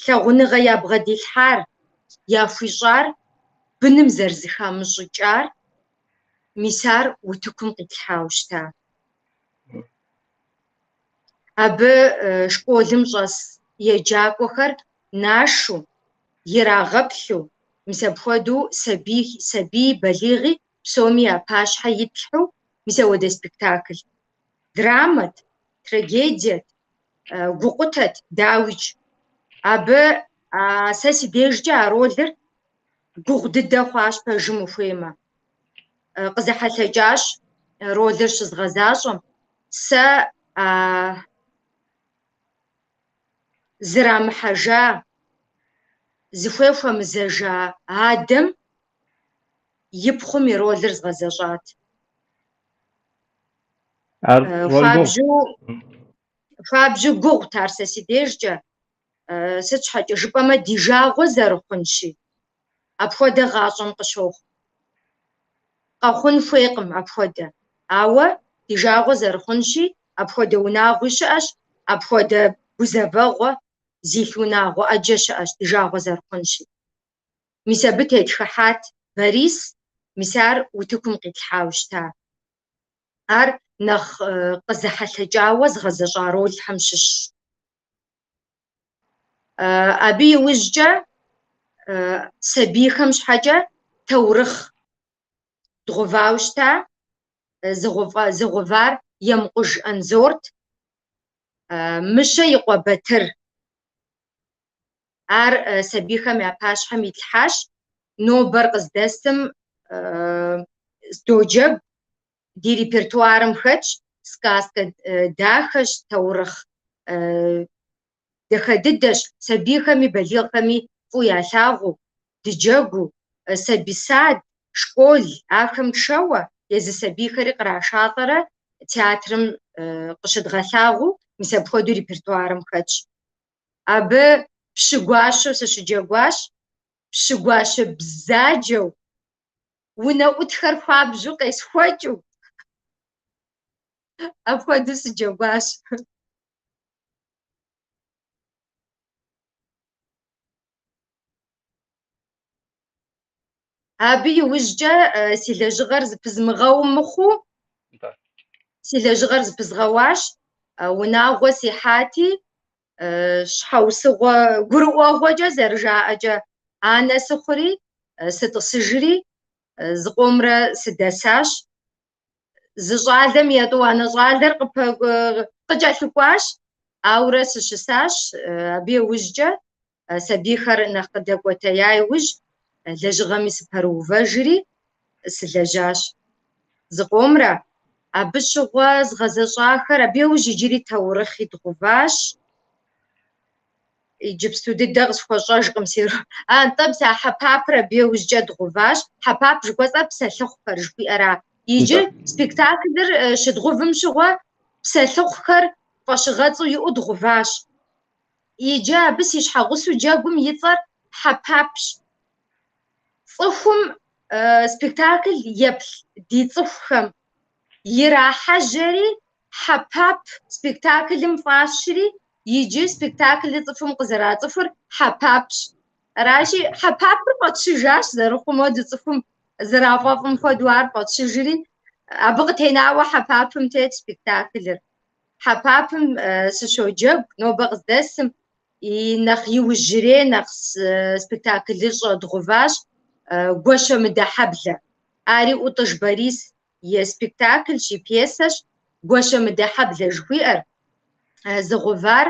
лъагъуныгъэ ябгъэдилъхьар, яхуищӏар быным зэрызыхамыщӏыкӏар, мис ар утыкум къитлъхьауэ щыта. Абы школым щӏэс еджакӏуэхэр нашу, ирагъэплъу, мис апхуэдэу сабий, сабии балигъи псоми я пащхьэ итлъхьэу, мис ауэдэ спектакль. Драмэт, трагедиет, гукъутэт, дауикӏ. Абы сэ си дежкӏэ а ролыр гугъу дыдэ хъуащ, пэжым ухуеймэ. Къызэхьэлъэкӏащ ролыр щызгъэзащӏэм. Сэ зрамыхьэжа, зыхуей хуэмызэжа адэм и пхъум и ролыр згъэзэщӏат. Ар роль гугъу. Хуабжьу хуабжьу гугъут ар сэ си дежкӏэ. Сыт щхьэкӏэ жыпӏэмэ, ди жагъуэ зэрыхъунщи, апхуэдэ гъащӏэм къыщохъу. Къэхъун хуейкъым апхуэдэ. Ауэ ди жагъуэ зэрыхъунщи, апхуэдэ унагъуи щыӏэщ, апхуэдэ гузэвэгъуэ зилъ унагъуэ ӏэджэ щыӏэщ, ди жагъуэ зэрыхъунщи. Мис абы тетхыхьат Борис, мис ар утыкум къитлъхьауэ щыта. Ар нэхъ къызэхьэлъэкӏауэ згъэзэщӏа ролхэм щыщщ. Абы иужькӏэ сабийхэм щхьэкӏэ таурыхъ дгъувауэ щыта, зыгъувар Емкъуж Анзорт, Мыщэ и къуэ Батыр. Ар сабийхэм я пащхьэм итлъхьащ. Нобэр къыздэсым доджэгу, ди репертуарым хэтщ, сказкэ дахэщ, таурыхъ дахэ дыдэщ, сабийхэми балигъхэми фӏыуэ ялъагъуу, дыджэгуу, сабий сад, школ ахэм тшэуэ, езы сабийхэри кърашалӏэрэ театрым къыщыдгъэлъагъуу, мис апхуэдэу репертуарым хэтщ. Абы пщы гуащэу сыщыджэгуащ, пщы гуащэ бзаджэу, унэӏутхэр хуабжьу къесхуэкӏыу, апхуэдэу сыджэгуащ. Абы иужькӏэ си лэжьыгъэр зыпызмыгъэу мыхъуу, си лэжьыгъэр зыпызгъэуащ, унагъуэ сихьати, щхьэусыгъуэ гурыӏуэгъуэкӏэ зэрыжаӏэкӏэ анэ сыхъури, сытӏысыжри, зыкъомрэ сыдэсащ. Зы щӏалэм етӏуанэ щӏалэр къыкӏэлъыкӏуащ, аурэ сыщысащ. Абы иужькӏэ сабийхэр нэхъ къыдэкӏуэтея иужь лэжьыгъэми сыпэрыувэжри сылэжьащ зыкъомрэ. Абы щыгъуэ згъэзэщӏахэр, абы иужь иджыри таурыхъи дгъуващ. Иджыпсту дыдэ къысхуэщӏэжкъым си А, нтӏэ, мис а Хьэпапыр абы иужькӏэ дгъуващ. Хьэпап жыхуэсӏэр псэлъыхъухэр жыхуиӏэра. Иджы спектаклыр щыдгъувым щыгъуэ псэлъыхъухэр фӏэщыгъэцӏэу иӏэу дгъуващ. Иджы абы си щхьэгъусэу джэгум и цӏэр Хьэпапщ. Цӏыхум спектакль еплъ ди цӏыхухэм ирахьэжьэри Хьэпап спектаклым фӏащри, иджы спектаклыр цӏыхум къызэрацӏыхур Хьэпапщ. Аращи, Хьэпапыр фӏэтщыжащ зэрыхъум хуэдэу, цӏыхум зэрафӏэфӏым хуэдэу ар фӏэтщыжри, абы къытенауэ Хьэпапым тет спектаклыр. Хьэпапым сыщоджэгу нобэ къыздэсым, и нэхъ иужьрей нэхъ спектаклыщӏэ дгъуващ Гуащэмыдэ хьэблэ. Ари ӏутӏыж Борис и спектаклщ, и пьесэщ, Гуащэмыдэ хьэблэ жыхуиӏэр. Зыгъувар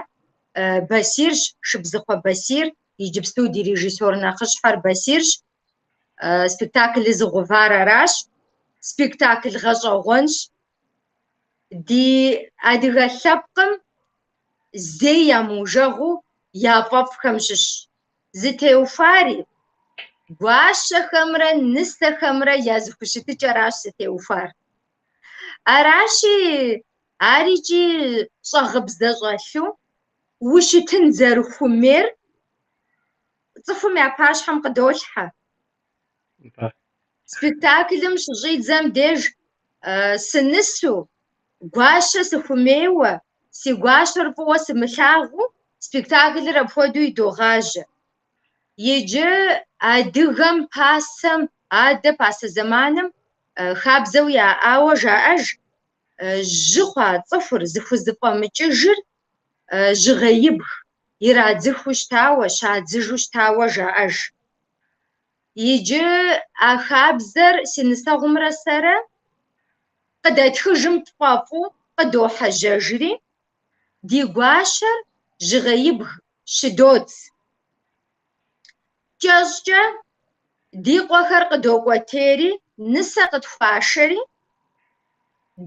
Басирщ, Шыбзыхъуэ Басир, иджыпсту ди режиссер нэхъыщхьэр Басирщ. Спектаклыр зыгъувар аращ. Спектакль гъэщӏэгъуэнщ. Ди адыгэ лъэпкъым зэи ямыужэгъуу яфӏэфӏхэм щыщ. Зытеухуари гуащэхэмрэ нысэхэмрэ я зэхущытыкӏэращ зытеухуар. Аращи, ар икӏи щӏагъыбзэ щӏэлъу ущытын зэрыхуэмейр цӏыхум я пащхьэм къыдолъхьэ. Спектаклым щыщӏидзэм деж сынысу, гуащэ сыхумейуэ, си гуащэр фӏыуэ сымылъагъуу спектаклыр апхуэдэу идогъажьэ. Иджы адыгэм пасэм, адэ пасэ зэманым хабзэу яӏауэ жаӏэж, жьы хъуа цӏыхур зыхузэфӏэмыкӏыжыр жьыгъеибг ирадзыхыу щытауэ, щадзыжу щытауэ жаӏэж. Иджы а хабзэр си нысэгъумрэ сэрэ къыдэтхыжым тфӏэфӏу къыдохьэжьэжри, ди гуащэр жьыгъеибг щыдодз. Кӏэщӏкӏэ ди къуэхэр къыдокӏуэтейри, нысэ къытхуашэри,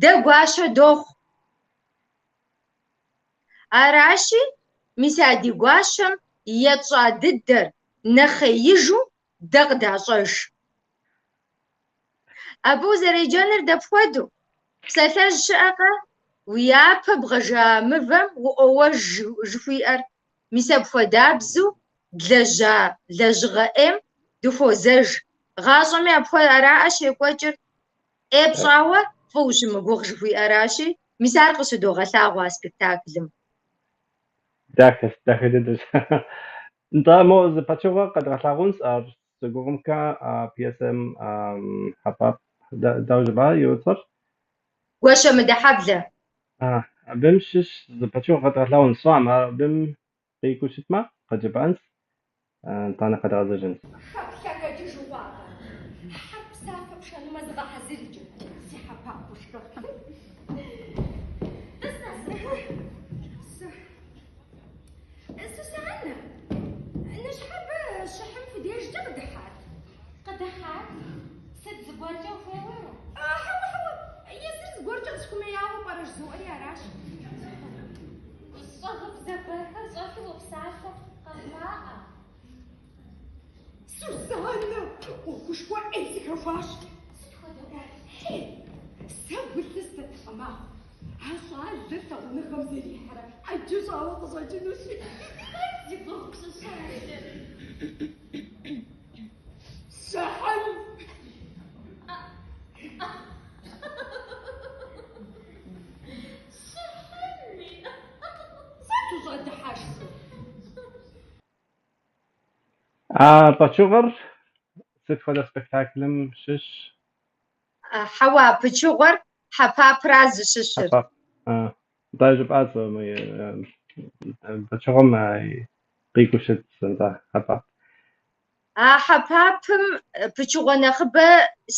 дэ гуащэ дохъу. Аращи, мис а ди гуащэм етщӏа дыдэр нэхъеижу дэ къыдащӏэж. Абы узэреджэныр дапхуэдэу? Псалъэжь щыӏэкъэ? Уи япэ бгъэжа мывэм уӏуоуэж жыхуиӏэр. Мис апхуэдабзэу длэжьа лэжьыгъэ ӏейм дыхуозэж. Гъащӏэми араӏэ щекӏуэкӏыр. ӏей пщӏауэ фӏы ущымыгугъ жыхуиӏэращи, мис ар къыщыдогъэлъагъуэ а спектаклым. Дахэщ, дахэ дыдэщ. Нтӏэ, мо зы пычыгъуэ къэдгъэлъагъунщ ар сыгугъумкэ а пьесэм Хьэпап, дауэ жыпӏа и цӏэр? Гуащэмыдэ хьэблэ. Абым щыщ зы пычыгъуэ къэдгъэлъагъунщ. Сщӏам, абым къикӏыу щытмэ, къыджепӏэнщ, нтӏанэ къэдгъэзэжынщ. Хэплъэ жыхуаӏэр. Хьэр псафэ пшэнумэ зыгъэхьэзыр иджы, си Хьэпапушкэ. Тӏыс, Сусаннэ, ныщхьэбэ Щыхьым фи дежкӏэ къыдыхьат? Къыдыхьат? Сыт зыгуэркӏэ ухуейуэ ара? Хьэуэ, хьэуэ, езыр зыгуэркӏэ къысхуэмеяуэ пӏэрэ жызоӏэри аращ. Щӏагъыбзэ гуэрхэр щӏэлъу уопсалъэ, къэхъуаӏэ. Сусаннэ, ӏуэхушхуэ ӏей сыхэхуащ. Сыт хуэдэ ӏуэху? Хей, сэ гу лъыстэтэкъым ахъу. А щӏалэр лъагъуныгъэм зэрихьэрэ ӏэджэ щӏауэ къыщӏэкӏынущ. Хэт зи гугъу пщӏы щӏалэр? Щыхьым! Щыхьыми! Сыт ущӏэдыхьэшхыр? А пычыгъуэр сыт хуэдэ спектаклым щыщ? Хьэуэ, а пычыгъуэр Хьэпапра зыщыщыр. Хьэпап. Нтӏэ, жыпӏащ мы пычыгъуэм къикӏыу щытщ, нтӏэ, Хьэпап. А Хьэпапым пычыгъуэ нэхъыбэ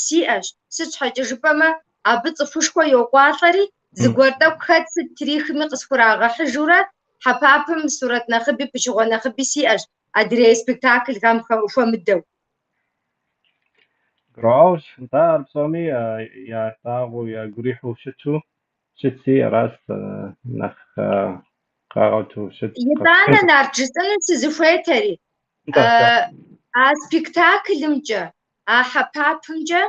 сиӏэщ. Сыт щхьэкӏэ жыпӏэмэ, абы цӏыхушхуэ йокӏуалӏэри, зыгуэр тӏэкӏу хэт сыт трихми къысхурагъэхьыжурэ, Хьэпапым сурэт нэхъыби пычыгъуэ нэхъыби сиӏэщ, адрей спектаклхэм хуэмыдэу. Гурыӏуэгъуэщ, нтӏэ, ар псоми ялъагъуу, ягу ирихьу щыту щытси, аращ нэхъ къагъуэту щыт. Итӏанэ, Нарт, жысӏэну сызыхуейтэри, Нтӏэ, а спектаклымкӏэ, а Хьэпапымкӏэ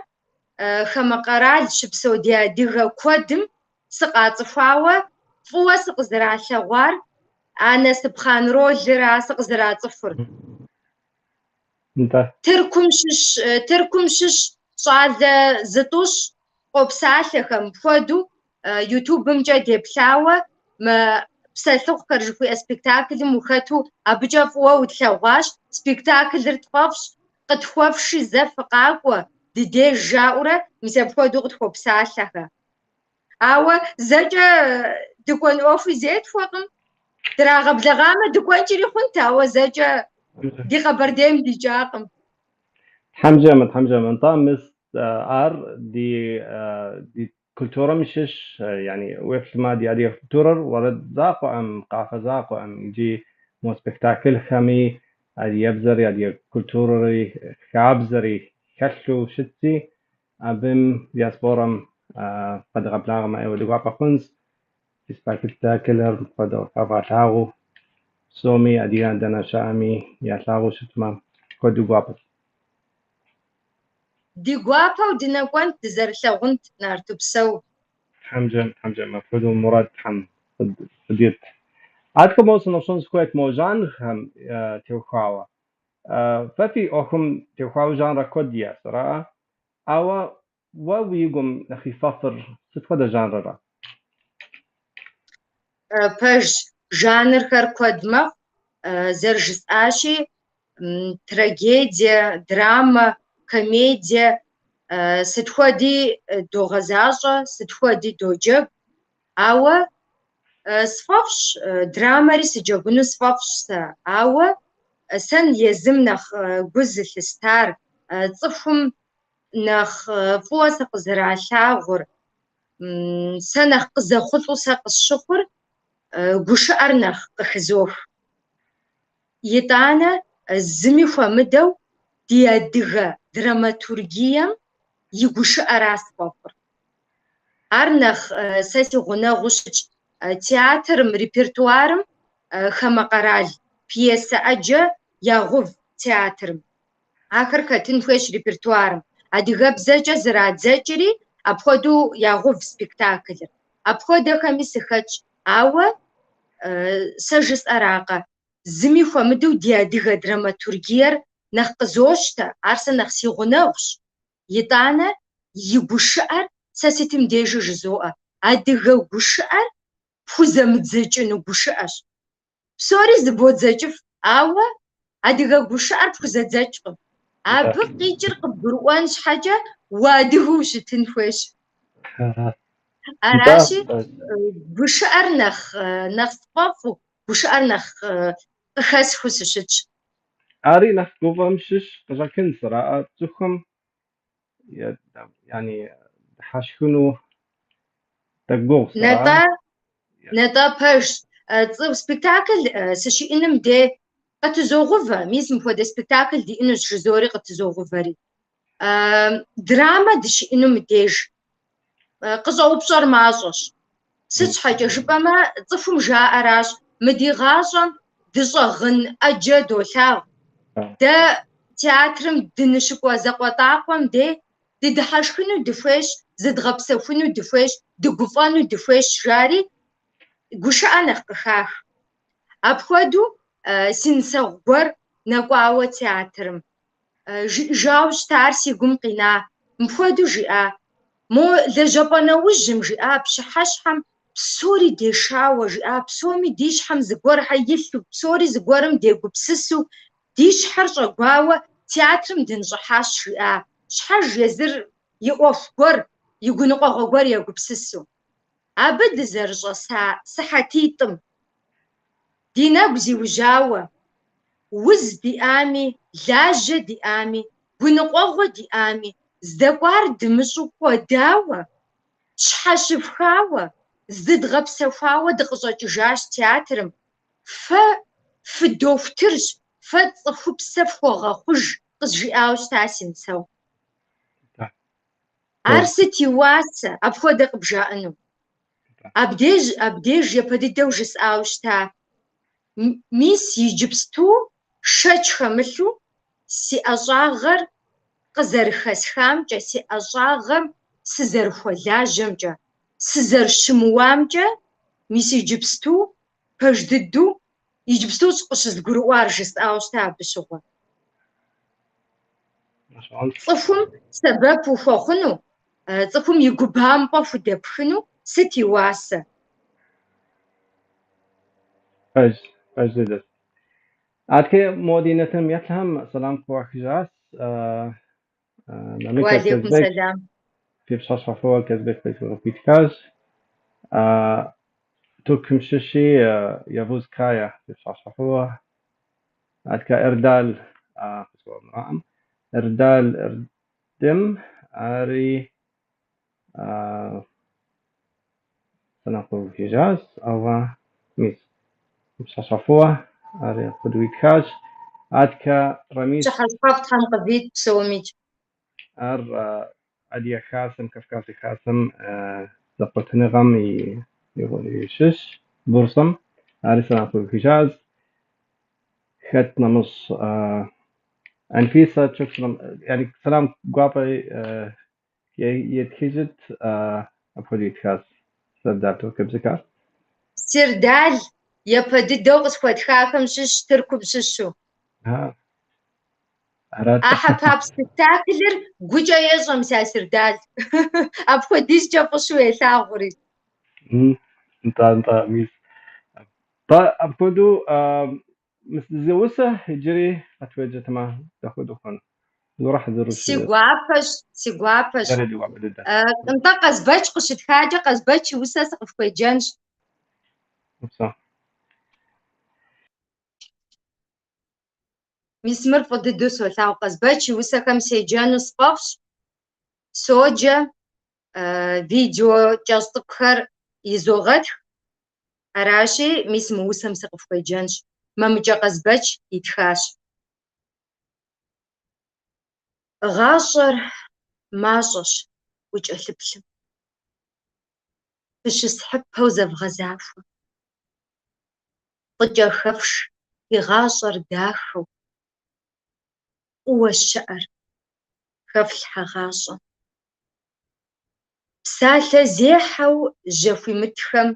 хамэ къэрал щыпсэу ди адыгэ куэдым сыкъацӏыхуауэ, фӏыуэ сыкъызэралъэгъуар, а Насыпхъан ролыра сыкъызэрацӏыхур. Нтӏэ. Тыркум щыщ щӏалэ зытӏущ къопсалъэхэм хуэдэу Ютубымкӏэ деплъауэ мы Псэлъыхъухэр жыхуиӏэ спектаклым ухэту абыкӏэ фӏыуэ утлъэгъуащ, спектаклыр тфӏэфӏщ, къытхуэфши зэ фыкъакӏуэ, ди деж жаӏэурэ мис апхуэдэу къытхуопсалъэхэ. Ауэ зэкӏэ дыкӏуэн ӏуэхуи зетхуэкъым, драгъэблэгъамэ дыкӏуэнкӏэри хъунт, ауэ зэкӏэ ди Къэбэрдейм дикӏакъым. Тхьэм жиӏэмэ, Тхьэм жиӏэмэ. Нтӏэ, мис ар ди ди культурэм щыщ, яни уеплъмэ, ди адыгэ культурэр уэрэд закъуэӏым, къафэ закъуэӏым, иджы мо спектаклхэми адыгэбзэри, адыгэ культурэри, хабзэри хэлъу щытти, абым диаспорэм къэдгъэблагъэмэ ӏейуэ ди гуапэ хъунщ. Ди спектаклыр мыпхуэдэу къэвгъэлъагъуэу, псоми адыгэ дэнэ щыӏэми ялъагъуу щытмэ, куэду гуапэщ. Ди гуапэу дынэкӏуэнт, дызэрылъагъунт, Нарт, упсэу. Тхьэм жиӏэм, Тхьэм жиӏэм, апхуэдэу мурад Тхьэм къыдит. Адэкӏэ мо сыноупщӏын сыхуейт мо жанрхэм теухуауэ. Фэ фи ӏуэхум теухуауэ жанрэ куэд иӏэщ, араӏэ? Ауэ уэ уи гум нэхъ ифӏэфӏыр сыт хуэдэ жанрэра? Пэжщ, жанрхэр куэд мэхъу, зэрыжысӏащи, трагедие, драмэ, комедие, сыт хуэди догъэзащӏэ, сыт хуэди доджэгу. Ауэ сфӏэфӏщ, драмэри сыджэгуну сфӏэфӏщ сэ, ауэ сэ езым нэхъ гу зылъыстар, цӏыхум нэхъ фӏыуэ сыкъызэралъагъур, сэ нэхъ къызэхъулӏэу сэ къысщыхъур гушыӏэр нэхъ къыхызох. Итӏанэ зыми хуэмыдэу ди адыгэ драматургием и гушыӏэра сфӏэфӏыр. Ар нэхъ сэ си гъунэгъуу щытщ. Театрым, репертуарым хамэ къэрал пьесэ ӏэджэ ягъув театрым. Ахэр хэтын хуейщ репертуарым. Адыгэбзэкӏэ зэрадзэкӏри, апхуэдэу ягъув спектаклыр. Апхуэдэхэми сыхэтщ. Ауэ сэ жысӏэракъэ, зыми хуэмыдэу ди адыгэ драматургиер нэхъ къызощтэ, ар сэ нэхъ си гъунэгъущ. Итӏанэ и гушыӏэр сэ сытым дежи жызоӏэ. Адыгэ гушыӏэр пхузэмыдзэкӏыну гушыӏэщ. Псори зыбодзэкӏыф, ауэ адыгэ гушыӏэр пхузэдзэкӏкъым. Абы къикӏыр къыбгурыӏуэн щхьэкӏэ уадыгэу ущытын хуейщ. Аращи, гушыӏэр нэхъ сфӏэфӏу, гушыӏэр нэхъ къыхэсхыу сыщытщ. Ари нэхъ гугъум щыщ къыщӏэкӏынщ, араӏэ цӏыхум яни дыхьэшхыну тӏэкӏу гугъущ, ара? Нтӏэ, нтӏэ, пэжщ. Цӏыху спектакль сыщиӏэным де къытызогъувэ, мис мыпхуэдэ спектакль диӏэнущ жызори къытызогъувэри. Драмэ дыщиӏэнум деж къыщӏэупщӏэр мащӏэщ. Сыт щхьэкӏэ жыпӏэмэ, цӏыхум жаӏэращ, мы ди гъащӏэм дыщӏэгъын ӏэджэ долъагъу. Дэ театрым дыныщыкӏуэ закъуэтӏакъуэм де дыдыхьэшхыну дыхуейщ, зыдгъэпсэхуну дыхуейщ, дыгуфӏэну дыхуейщ, жари гушыӏэ нэхъ къыхах. Апхуэдэу си нысэгъу гуэр нэкӏуауэ театрым. Жиӏэжауэ щыта, ар си гум къина. Мыпхуэдэу жиӏа, мо лэжьапӏэ нэужьым, жиӏа, пщыхьэщхьэм псори дешауэ, жиӏа, псоми ди щхьэм зыгуэрхэр илъу, псори зыгуэрым дегупсысу, ди щхьэр щӏэгуауэ театрым дыныщӏыхьащ, жиӏа, щхьэж езыр и ӏуэху гуэр, и гуныкъуэгъуэ гуэр егупсысу. Абы дызэрыщӏэса сыхьэтитӏым ди нэгу зиужьауэ, уз диӏами, лажьэ диӏами, гуныкъуэгъуэ диӏами, здэкӏуар дымыщӏу кӏуэдауэ, тщхьэщыфхауэ, зыдгъэпсэхуауэ дыкъыщӏэкӏыжащ театрым. Фэ фыдохутырщ, фэ цӏыхупсэ фхуогъэхъуж, къызжиӏауэ щыта си нысэгъу. Ар сыт и уасэ, апхуэдэ къыбжаӏэну? Абдеж, абдеж япэ дыдэу жысӏауэ щыта, мис иджыпсту шэч хэмылъу си ӏэщӏагъэр къызэрыхэсхамкӏэ, си ӏэщӏагъэм сызэрыхуэлажьэмкӏэ, сызэрыщымыуамкӏэ, мис иджыпсту пэж дыдэу, иджыпстущ къыщызгурыӏуар жысӏауэ щыта абы щыгъуэ. Цӏыхум сэбэп ухуэхъуну, цӏыхум и губампӏэ худэпхыну сыт и уасэ? Пэж, пэж дыдэщ. Адэкӏэ мо ди нэтыным еплъхэм сэлам къыуахыжащ. Мамыкӏэ Уалейкум Казбек сэлам. фи пщыхьэщхьэ фӏыуэ Казбек къыхуитхащ. Тыркум щыщи Явуз Кая фи пщыхьэщхьэ фӏыуэ. Адэкӏэ Эрдал къысхуэмыгъаӏэм. Эрдал Эрдем ари сэлам къыхуихыжащ, ауэ мис пщыхьэщхьэ фӏыуэ ари апхуэдэу итхащ. Адэкӏэ Рамис. Пщыхьэщхьэфӏ Тхьэм къывит псомикӏ. Ар Адыгэ Хасэм, Кавказ Хасэм зэкъуэтыныгъэм и щыщ Бурсэм. Ари сэлам къыхуихыжащ. Хэт нэмыщӏ Анфисэ çok сэлам, яни сэлам гуапэ етхыжыт, апхуэдэу итхащ Сердал туркыбзэкӏэ. Сердал япэ дыдэу къысхуэтхахэм щыщ Тыркум щыщу. Арат. А Хьэпап спектаклыр гукӏэ ещӏэ мис а Сердал. Апхуэдизкӏэ фӏыщэу елъагъури. Нтӏэ, нтӏэ, мис. Тӏэ, апхуэдэу мис зы усэ иджыри къытхуеджэтэмэ, дапхуэдэу хъуну? Зыгуэр хьэзыру Си гуапэщ, си гуапэщ. Дэри ди гуапэ дыдэ. Нтӏэ, Къазбэч къыщытхакӏэ, Къазбэч и усэ сыкъыфхуеджэнщ. Упсэу. Мис мыр фӏы дыдэу солъагъу. Къазбэч и усэхэм седжэну сфӏэфӏщ. Соджэ, видео кӏэщӏ цӏыкӏухэр изогъэтх. Аращи, мис мы усэм сыкъыфхуеджэнщ. Мамыкӏэ Къазбэч итхащ. Гъащӏэр мащӏэщ укӏэлъыплъым. Фыщысхьыпэу зэвгъэзахуэ. Фӏыкӏэ хэфш фи гъащӏэр дахэу, фӏыуэ щыӏэр хэфлъхьэ гъащӏэм. Псалъэзехьэу жьэхуимытхэм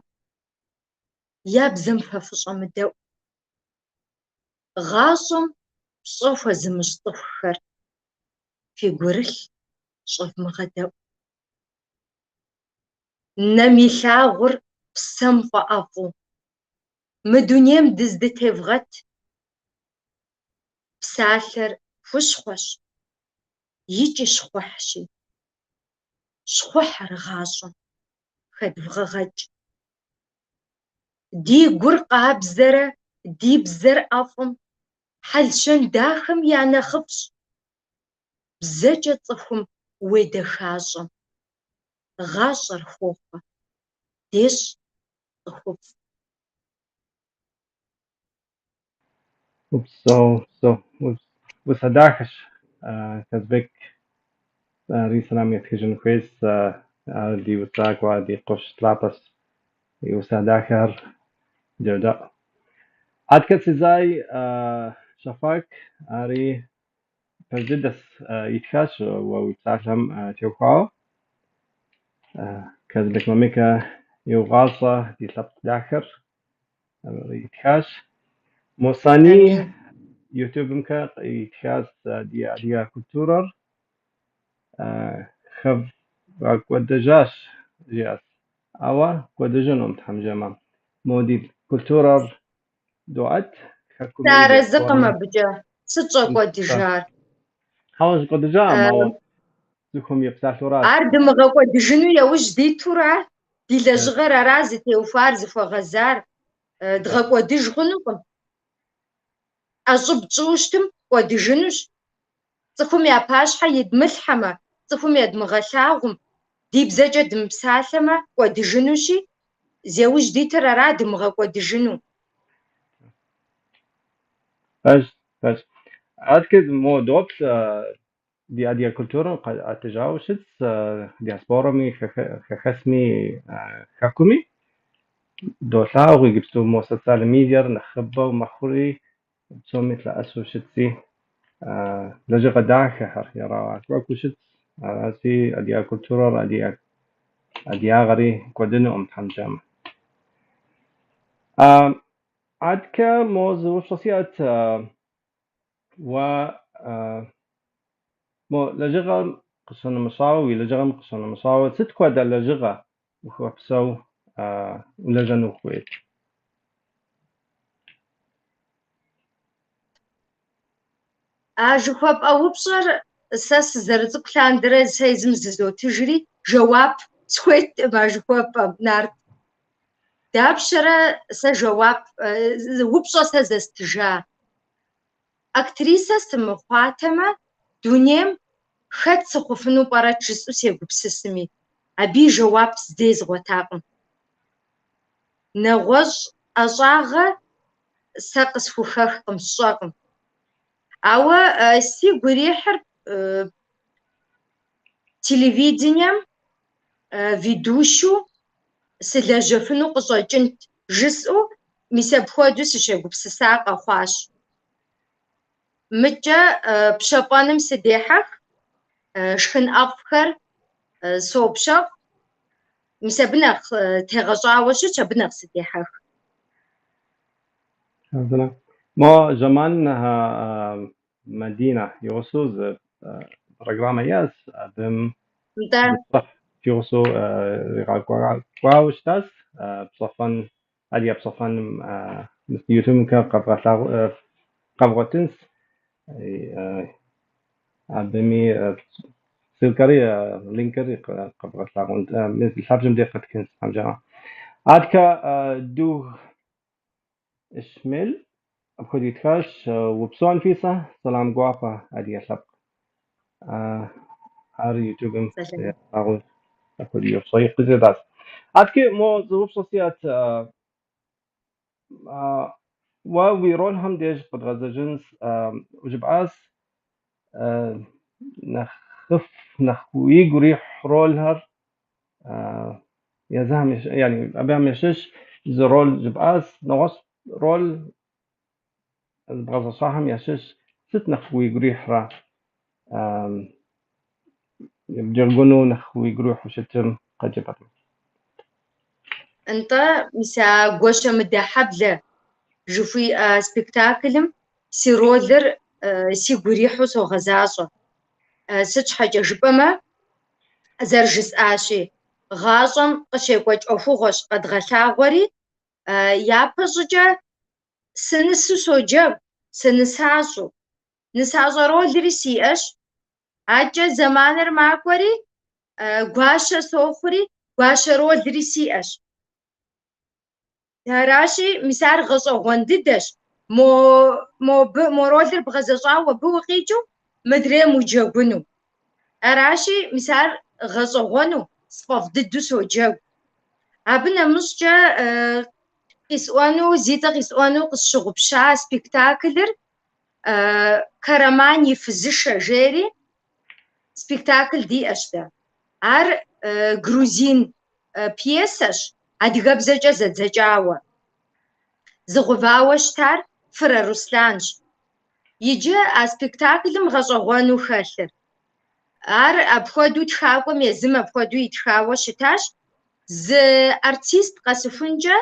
я бзэм фэ фыщӏэмыдэӏу. Гъащӏэм пщӏэ хуэзымыщӏ цӏыхухэр фи гурылъ щӏэвмыгъэдэӏу. Нэм илъагъур псэм фӏэӏэфӏу мы дунейм дыздытевгъэт. Псалъэр хущхъуэщ икӏи щхъухьщи, щхъухьыр гъащӏэм хэдвгъэгъэкӏ. Ди гур къабзэрэ ди бзэр ӏэфӏым хьэл-щэн дахэм я нэхъыфӏщ. Бзэкӏэ цӏыхум уедэхащӏэм, гъащӏэр хохъуэ, дещӏ цӏыхуфӏ. Упсэу, упсэу. Усэ дахэщ, Казбек. Ари сэлам етхыжын хуейщ. Ар ди усакӏуэ, ди къуэш лъапӏэщ. И усэ дахэхэр додэӏу. Адкэ Сезай Шафак ари пэж дыдэщ итхащ уэ уи псалъэм теухуауэ. Казбек Мамыкэ иугъащӏэ ди лъэпкъ дахэр итхащ. Мусани Ютубымкэ итхащ ди адыгэ культурэр хэвгъэкӏуэдэжащ, жиӏащ. Ауэ кӏуэдыжынукъым, Тхьэм жиӏэмэ. Мо ди культурэр доӏэт, хэкуми Сыарэзыкъым диаспорэми. абыкӏэ. Сыт щӏэкӏуэдыжар? Хьэуэ, щӏэкӏуэдыжакъым, ауэ цӏыхум епсалъэуращ. Ар дымыгъэкӏуэдыжыну яужь дитура? Ди лэжьыгъэр ара зытеухуар, зыхуэгъэзар? Дгъэкӏуэдыж хъунукъым. ӏэщӏыб тщӏыуэ щытым кӏуэдыжынущ. Цӏыхум я пащхьэ идмылъхьэмэ, цӏыхум едмыгъэлъагъум, ди бзэкӏэ дымыпсалъэмэ, кӏуэдыжынущи, зяужь дитыр ара дымыгъэкӏуэдыжыну. Пэж, пэж. Адкэ мо доплъ ди адыгэ культурэм къэӏэтыжауэ щытщ диаспорэми, хэхэсми, хэкуми. Долъагъу иджыпсту мо социальнэ медиар нэхъыбэу мэхъури, псоми лъэӏэсу щытщи, лэжьыгъэ дахэхэр ирагъэкӏуэкӏыу щытщ. Аращи, адыгэ культурэр, адыгагъэри кӏуэдынукъым, Тхьэм жиӏэмэ. Адкэ мо зы упщӏэ сиӏэт, уэ мо лэжьыгъэм къыщынэмыщӏауэ, уи лэжьыгъэм къыщынэмыщӏауэ, сыт хуэдэ лэжьыгъэ ухуэпсэу улэжьэну ухуейт? А жыхуэпӏэ упщӏэр сэ сызэрыцӏыкӏу лъандэрэ сэ езым зызотыжри, жэуап схуеткъым а жыхуэпӏэм, Нарт. Дапщэрэ сэ жэуап, упщӏэ сэ зэстыжа? Актрисэ сымыхъуатэмэ, дунейм хэт сыхъуфыну пӏэрэт жысӏэу сегупсысми, абы и жэуап зэи згъуэтакъым. Нэгъуэщӏ ӏэщӏагъэ сэ къысхухэхкъым, сщӏэкъым. Ауэ сигу ирихьыр телевидением ведущэу сылэжьэфыну къыщӏэкӏынт жысӏэу, мис апхуэдэу сыщегупсыса къэхъуащ. Мыкӏэ пщэфӏэным сыдехьэх, шхын ӏэфӏхэр сопщэфӏ. Мис абы нэхъ тегъэщӏауэ щытщ, абы нэхъ сыдехьэх. Мо Жэман Мадинэ и гъусэу зы программэ иӏэщ, абым Нтӏэ. и гъусэу иригъэкӏуэкӏауэ щытащ пщэфӏэн, адыгэ пщэфӏэным Ютубымкэ къэвгъэлъагъу къэвгъуэтынщ. Абыми ссылкэри, линкэри къэвгъэлъагъун, лъабжьэм деж къэтхынщ, Тхьэм жиӏэмэ. Адкэ Дуг Исмел апхуэдэу итхащ: Упсэу, Анфисэ, сэлам гуапэ, адыгэ лъэпкъ. Ар Ютубым ялъагъун апхуэдэу упщӏэ къызитащ. Адкэ мо зы упщӏэ сиӏэт, уэ уи ролхэм деж къэдгъэзэжынщ, жыпӏащ нэхъыфӏ, нэхъ уигу ирихь ролхэр езыхэм, яни абыхэм ящыщ зы роль жыпӏащ, нэгъуэщӏ роль бгъэзэщӏахэм ящыщ сыт нэхъ уигу ирихьрэ? Бджэгуну нэхъ уигу ирихьу щытым? Къыджепӏэтмэ. Нтӏэ, мис а Гуащэмыдэ хьэблэ жыхуиӏэ спектаклым си ролыр сигу ирихьу согъэзащӏэ. Сыт щхьэкӏэ жыпӏэмэ, зэрыжысӏащи, гъащӏэм къыщекӏуэкӏ ӏуэхугъуэщ къэдгъэлъагъуэри, япэ щӏыкӏэ сынысэу соджэгу, сынысащӏэу. Нысащӏэ ролри сиӏэщ. Адэкӏэ зэманыр макӏуэри, гуащэ сохъури, гуащэ ролри сиӏэщ. Аращи, мис ар гъэщӏэгъуэн дыдэщ. Мо ролыр бгъэзэщӏауэ абы укъикӏыу, мыдрейм уджэгуну. Аращи, мис ар гъэщӏэгъуэну, сфӏэфӏ дыдэу соджэгу. Абы нэмыщӏкӏэ къисӏуэну, зи цӏэ къисӏуэну къысщыгъупща спектаклыр Караман и фызышэ жери спектакль диӏэщ дэ. Ар грузин пьесэщ, адыгэбзэкӏэ зэдзэкӏауэ. Зыгъэувауэ щытар Фырэ Русланщ. Иджы а спектаклым гъэщӏэгъуэну хэлъыр. Ар апхуэдэу тхакӏуэм езым апхуэдэу итхауэ щытащ. Зы артист къэсыхункӏэ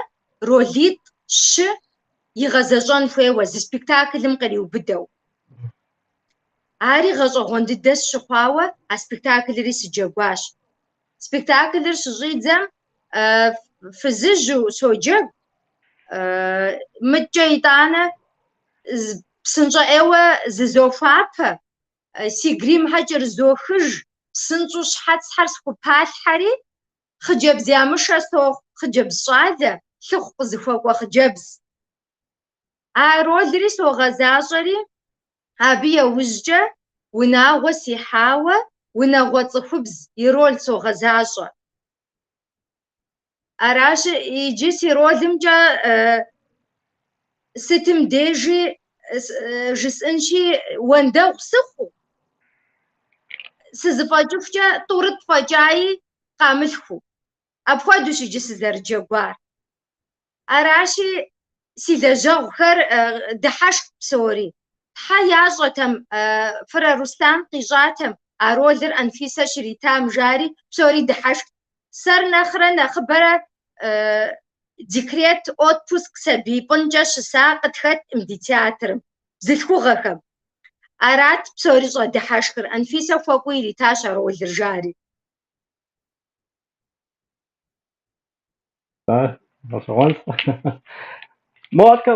ролитӏ щы игъэзэщӏэн хуейуэ зы спектаклым къриубыдэу. Ари гъэщӏэгъуэн дыдэ сщыхъуауэ а спектаклри сыджэгуащ. Спектаклыр щыщӏидзэм фызыжьу соджэгу, мыдкӏэ итӏанэ псынщӏэ ӏейуэ зызохуапэ, си гримхэр кӏэрызохыж, псынщӏэу щхьэцхэр схупалъхьэри, хъыджэбз ямышэ сохъу, хъыджэбз щӏалэ, лъыхъу къызыхуэкӏуэ хъыджэбз. А ролри согъэзащӏэри, абы яужькӏэ унагъуэ сихьауэ унагъуэ цӏыхубз и роль согъэзащӏэ. Аращи, иджы си ролымкӏэ сытым дежи жысӏэнщи, уэндэгъу сыхъуу, сызэфӏэкӏыхукӏэ тӏурытӏ фӏэкӏаи къамылъхуу. Апхуэдэущ иджы сызэрыджэгуар. Аращи, си лэжьэгъухэр дыхьэшхт псори. Тхьэ ящӏэтэм, Фырэ Руслан къищӏатэм а ролыр Анфисэ щритам, жари псори дыхьэшхт. Сэр нэхърэ нэхъыбэрэ декрет, отпуск сабий пӏынкӏэ щыса къытхэткъым ди театрым, бзылъхугъэхэм. Арат псори щӏэдыхьэшхыр, Анфисэ хуэкӏуэу иритащ а ролыр, жари. Гъэщӏэгъуэнщ. Мо адэкӏэ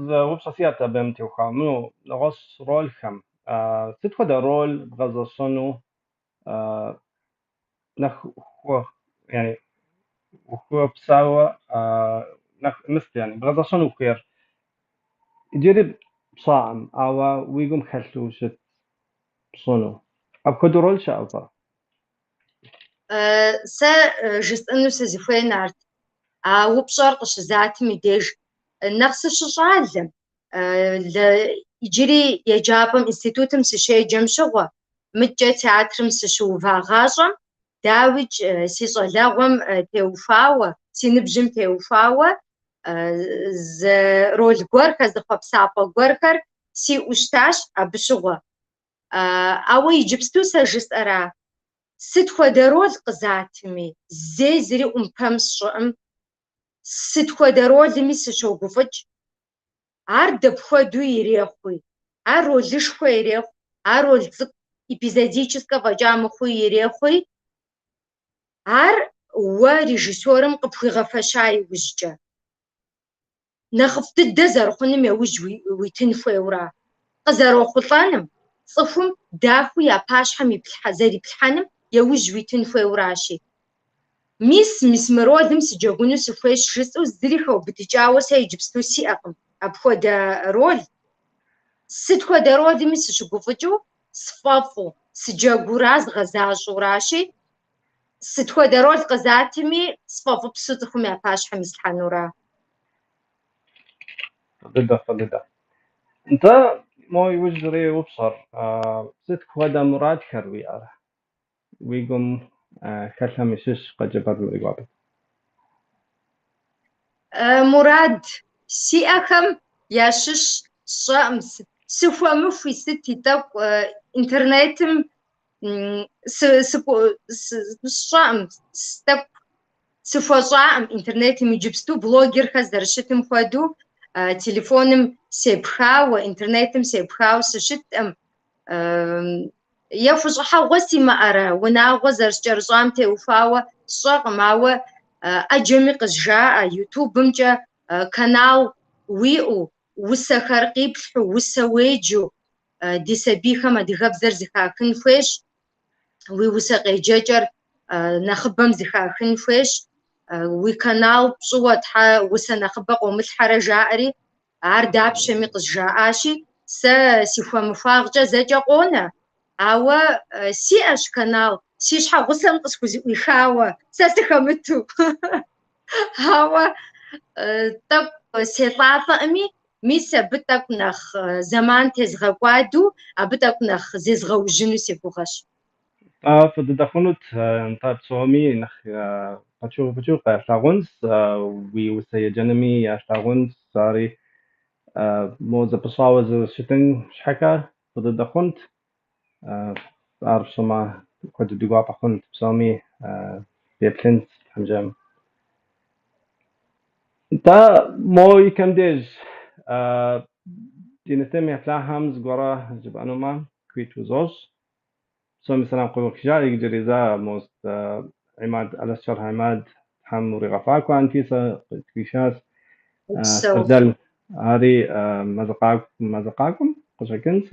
зы упщӏэ сиӏэт абым теухуауэ. Ну, нэгъуэщӏ ролхэм. Сыт хуэдэ роль бгъэзэщӏэну нэхъ yani, ухуэпсауэ нэхъ мыст, yani, бгъэзэщӏэну ухуейр? Иджыри пщӏаӏым, ауэ уи гум хэлъу щыт пщӏыну. Апхуэдэ роль щыӏэу пӏэрэ? Сэ жысӏэну сызыхуейр арт. А упщӏэр къыщызатым и деж нэхъ сыщыщӏалэм, иджыри еджапӏэм, институтым сыщеджэм щыгъуэ, мыдкӏэ театрым сыщыува гъащӏэм, дауикӏ, си щӏалэгъуэм теухуауэ, си ныбжьым теухуауэ зы роль гуэрхэр, зы хъуэпсапӏэ гуэрхэр сиӏэу щытащ абы щыгъуэ. Ауэ иджыпсту сэ жысӏэра, сыт хуэдэ роль къызатми, зэи зыри ӏумпэм сщӏыӏым, сыт хуэдэ ролми сыщогуфӏыкӏ. Ар дапхуэдэу ирехъуи, ар ролышхуэ ирехъу, ар роль цӏыкӏу эпизодическэ фӏэкӏа мыхъуи ирехъури, ар уэ режиссерым къыпхуигъэфэща иужькӏэ. Нэхъыфӏ дыдэ зэрыхъуным яужь уитын хуейуэра. Къызэрохъулӏэным, цӏыхум дахэу я пащхьэм зэриплъхьэным яужь уитын хуейуэращи. Мис, мис мы ролым сыджэгуну сыхуейщ жысӏэу зыри хэубыдыкӏауэ сэ иджыпсту сиӏэкъым апхуэдэ роль. Сыт хуэдэ ролми сыщыгуфӏыкӏыу, сфӏэфӏу, сыджэгуура, згъэзащӏэуращи, сыт хуэдэ роль къызатми, сфӏэфӏыпсу цӏыхум я пащхьэм ислъхьэнура. Фӏы дыдэ, фӏы дыдэ. Нтӏэ, мо иужьрей упщӏэр, сыт хуэдэ мурадхэр уиӏэрэ? Уи гум хэлъхэм ящыщ къыджепӏэтмэ ди гуапэт. Мурад сиӏэхэм ящыщ сщӏэӏым, сыхуэмыхуи сыти тӏэкӏу интернетым Сщӏэкъым, тӏэкӏу сыхуэщӏакъым интернетым иджыпсту блогерхэр зэрыщытым хуэдэу телефоным сепхауэ, интернетым сепхауэ сыщыткъым. Е хущӏыхьэгъуэ симыӏэрэ, унагъуэ зэрыскӏэрыщӏам теухуауэ сщӏэкъым, ауэ ӏэджэми къызжаӏэ, ютубымкӏэ канал уиӏэу, усэхэр къиплъхьу, усэ уеджэу, ди сабийхэм адыгэбзэр зыхахын хуейщ, уи усэ къеджэкӏэр нэхъыбэм зыхахын хуейщ, уи канал пщӏыуэ тхьэ усэ нэхъыбэ къомылъхьэрэ жаӏэри, ар дапщэми къызжаӏащи, сэ си хуэмыхуагъкӏэ зэкӏэ къонэ, ауэ сиӏэщ канал, си щхьэгъусэм къысхузэӏуихауэ, сэ сыхэмыту. Ауэ тӏэкӏу селӏалӏэӏыми, мис абы тӏэкӏу нэхъ зэман тезгъэкӏуадэу, абы тӏэкӏу нэхъ зезгъэужьыну си гугъэщ. Фӏы дыдэ хъунут, нтӏэ псоми нэхъ пэчу-пэчу къалъагъунщ, уи усэ еджэнми ялъагъунщ, ари мо зэпыщӏауэ зэрыщытын щхьэкӏэ фӏы дыдэ хъунт. Ар пщӏымэ куэду ди гуапэ хъунт, псоми деплъынт тхьэмжэм. Нтӏэ, мо икӏэм деж ди нэтыным еплъахэм зыгуэрэ жыпӏэнумэ, хуит узощӏ. Псоми сэлам къывохыжа иджыри зэ мост Имад, Алэсчэр Имад, Тхьэм уригъэфӏакӏуэ, Анфисэ къытхуишащ. Сэрдэл ари мазэ къакӏуэм къыщӏэкӏынщ,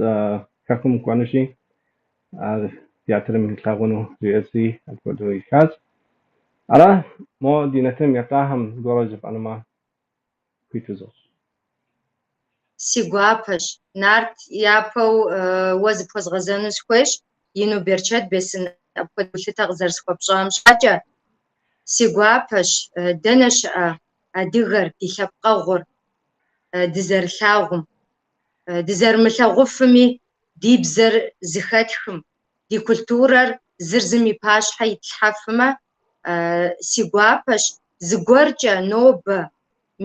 хэкум кӏуэнущи, ар театрым илъагъуну жиӏэси, апхуэдэу итхащ. Ара, мо ди нэтыным еплъахэм зыгуэрэ жыпӏэнумэ, хуит узощӏ. Си гуапэщ. Нарт, япэу уэ зыпхуэзгъэзэну сыхуейщ, ину берчэт бесын апхуэдэ гулъытэ къызэрысхуэпщӏам щхьэкӏэ. Си гуапэщ, дэнэ щыӏэ адыгэр, ди лъэпкъэгъур дызэрылъагъум, дызэрымылъагъуфми, ди бзэр зыхэтхым, ди культурэр зыр зым и пащхьэ итлъхьэфмэ, си гуапэщ зыгуэркӏэ нобэ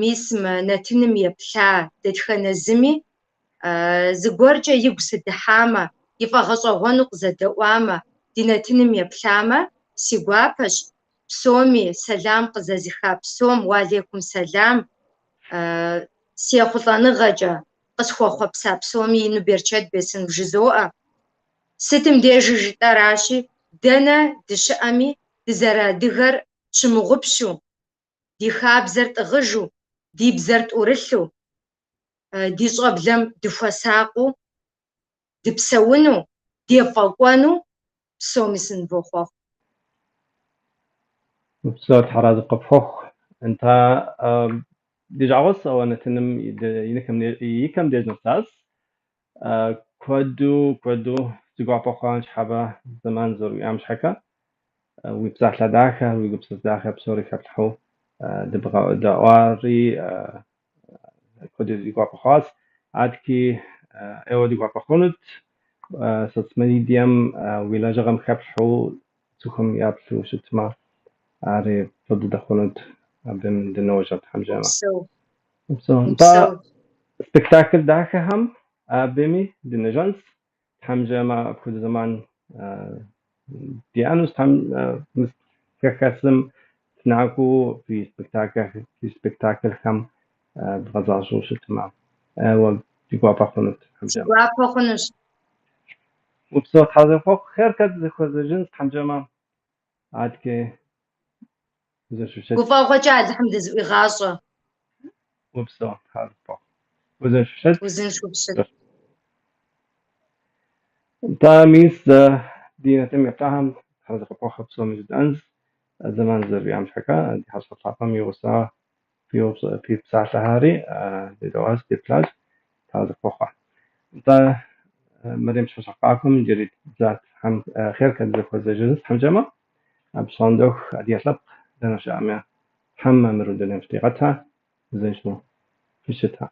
мис мы нэтыным еплъа дэтхэнэ зыми зыгуэркӏэ игу сыдыхьамэ, и фӏэгъэщӏэгъуэну къызэдэӏуамэ, ди нэтыным еплъамэ, си гуапэщ псоми сэлам къызэзыха псом уалейкум сэлам, си ехъулӏэныгъэкӏэ къысхуэхъуэпса псоми ину берчэт бесын вжызоӏэ. Сытым дежи жытӏэращи, дэнэ дыщыӏэми дызэрыадыгэр тщымыгъупщу, ди хабзэр тӏыгъыжу, ди бзэр тӏурылъу, ди щӏэблэм дыхуэсакъыу дыпсэуну, дефӏэкӏуэну псоми сынывохъуэхъу. Упсэу, Тхьэразэ къыпхуэхъу. Нтӏэ, ди жагъуэс ауэ нэтыным и кӏэм деж нэсащ. Куэду, куэду си гуапэ хъуа ныщхьэбэ зэман зэруиӏам щхьэкӏэ. Уи псалъэ дахэ, уи гупсысэ дахэ псори хэплъхьэу дыбгъэдэӏуари куэду ди гуапэ хъуащ. Адэкӏи ӏейуэ ди гуапэ хъунут соцмедием уи лэжьыгъэм хэплъхьэу цӏыхум яплъу щытмэ, ари фӏы дыдэ хъунут. Абым дыножьэ Тхьэм жиӏэмэ. Упсэу. Упсэу. Нтӏэ, спектакль дахэхэм абыми дынежьэнщ. Тхьэм жиӏэмэ, апхуэдэ зэман диӏэнущ. Тхьэм хэхэсым фынакӏуэу фи спектакльхэм бгъэзащӏэу щытмэ, ӏейуэ ди гуапэ хъунут Тхьэм Си жиӏэмэ. гуапэ хъунущ. Упсэу, Тхьэ зэхуэхъу, хъеркӏэ дызэхуэзэжынщ Тхьэм жиӏэмэ, адэкӏи узыншэу щыт. Гуфӏэгъуэкӏэ Алыхьым дызыӏуигъащӏэ. Упсэу, Тхьэ зэхуэхъу. Узыншэу щыт. Узыншэу фыщыт. Нтӏэ, мис ди нэтыным еплъахэм Тхьэ зэхуэхъу псоми жытӏэнщ. Зэман зэриӏам щхьэкӏэ ди хьэщӏэ лъапӏэм и гъуса фи псалъэхэри дедэӏуащ, деплъащ, Тхьэ зэхуэхъуа. Нтӏэ, Мэрем щхьэщэкъакӏуэм иджыри зэ Тхьэм хъеркӏэ дызэхуэзэжынщ Тхьэм жиӏэмэ. Апщӏондэху адыгэ лъэпкъ дэнэ щыӏэми, Тхьэм мамыру дунейм щыдигъэтэ, узыншэу фыщытэ.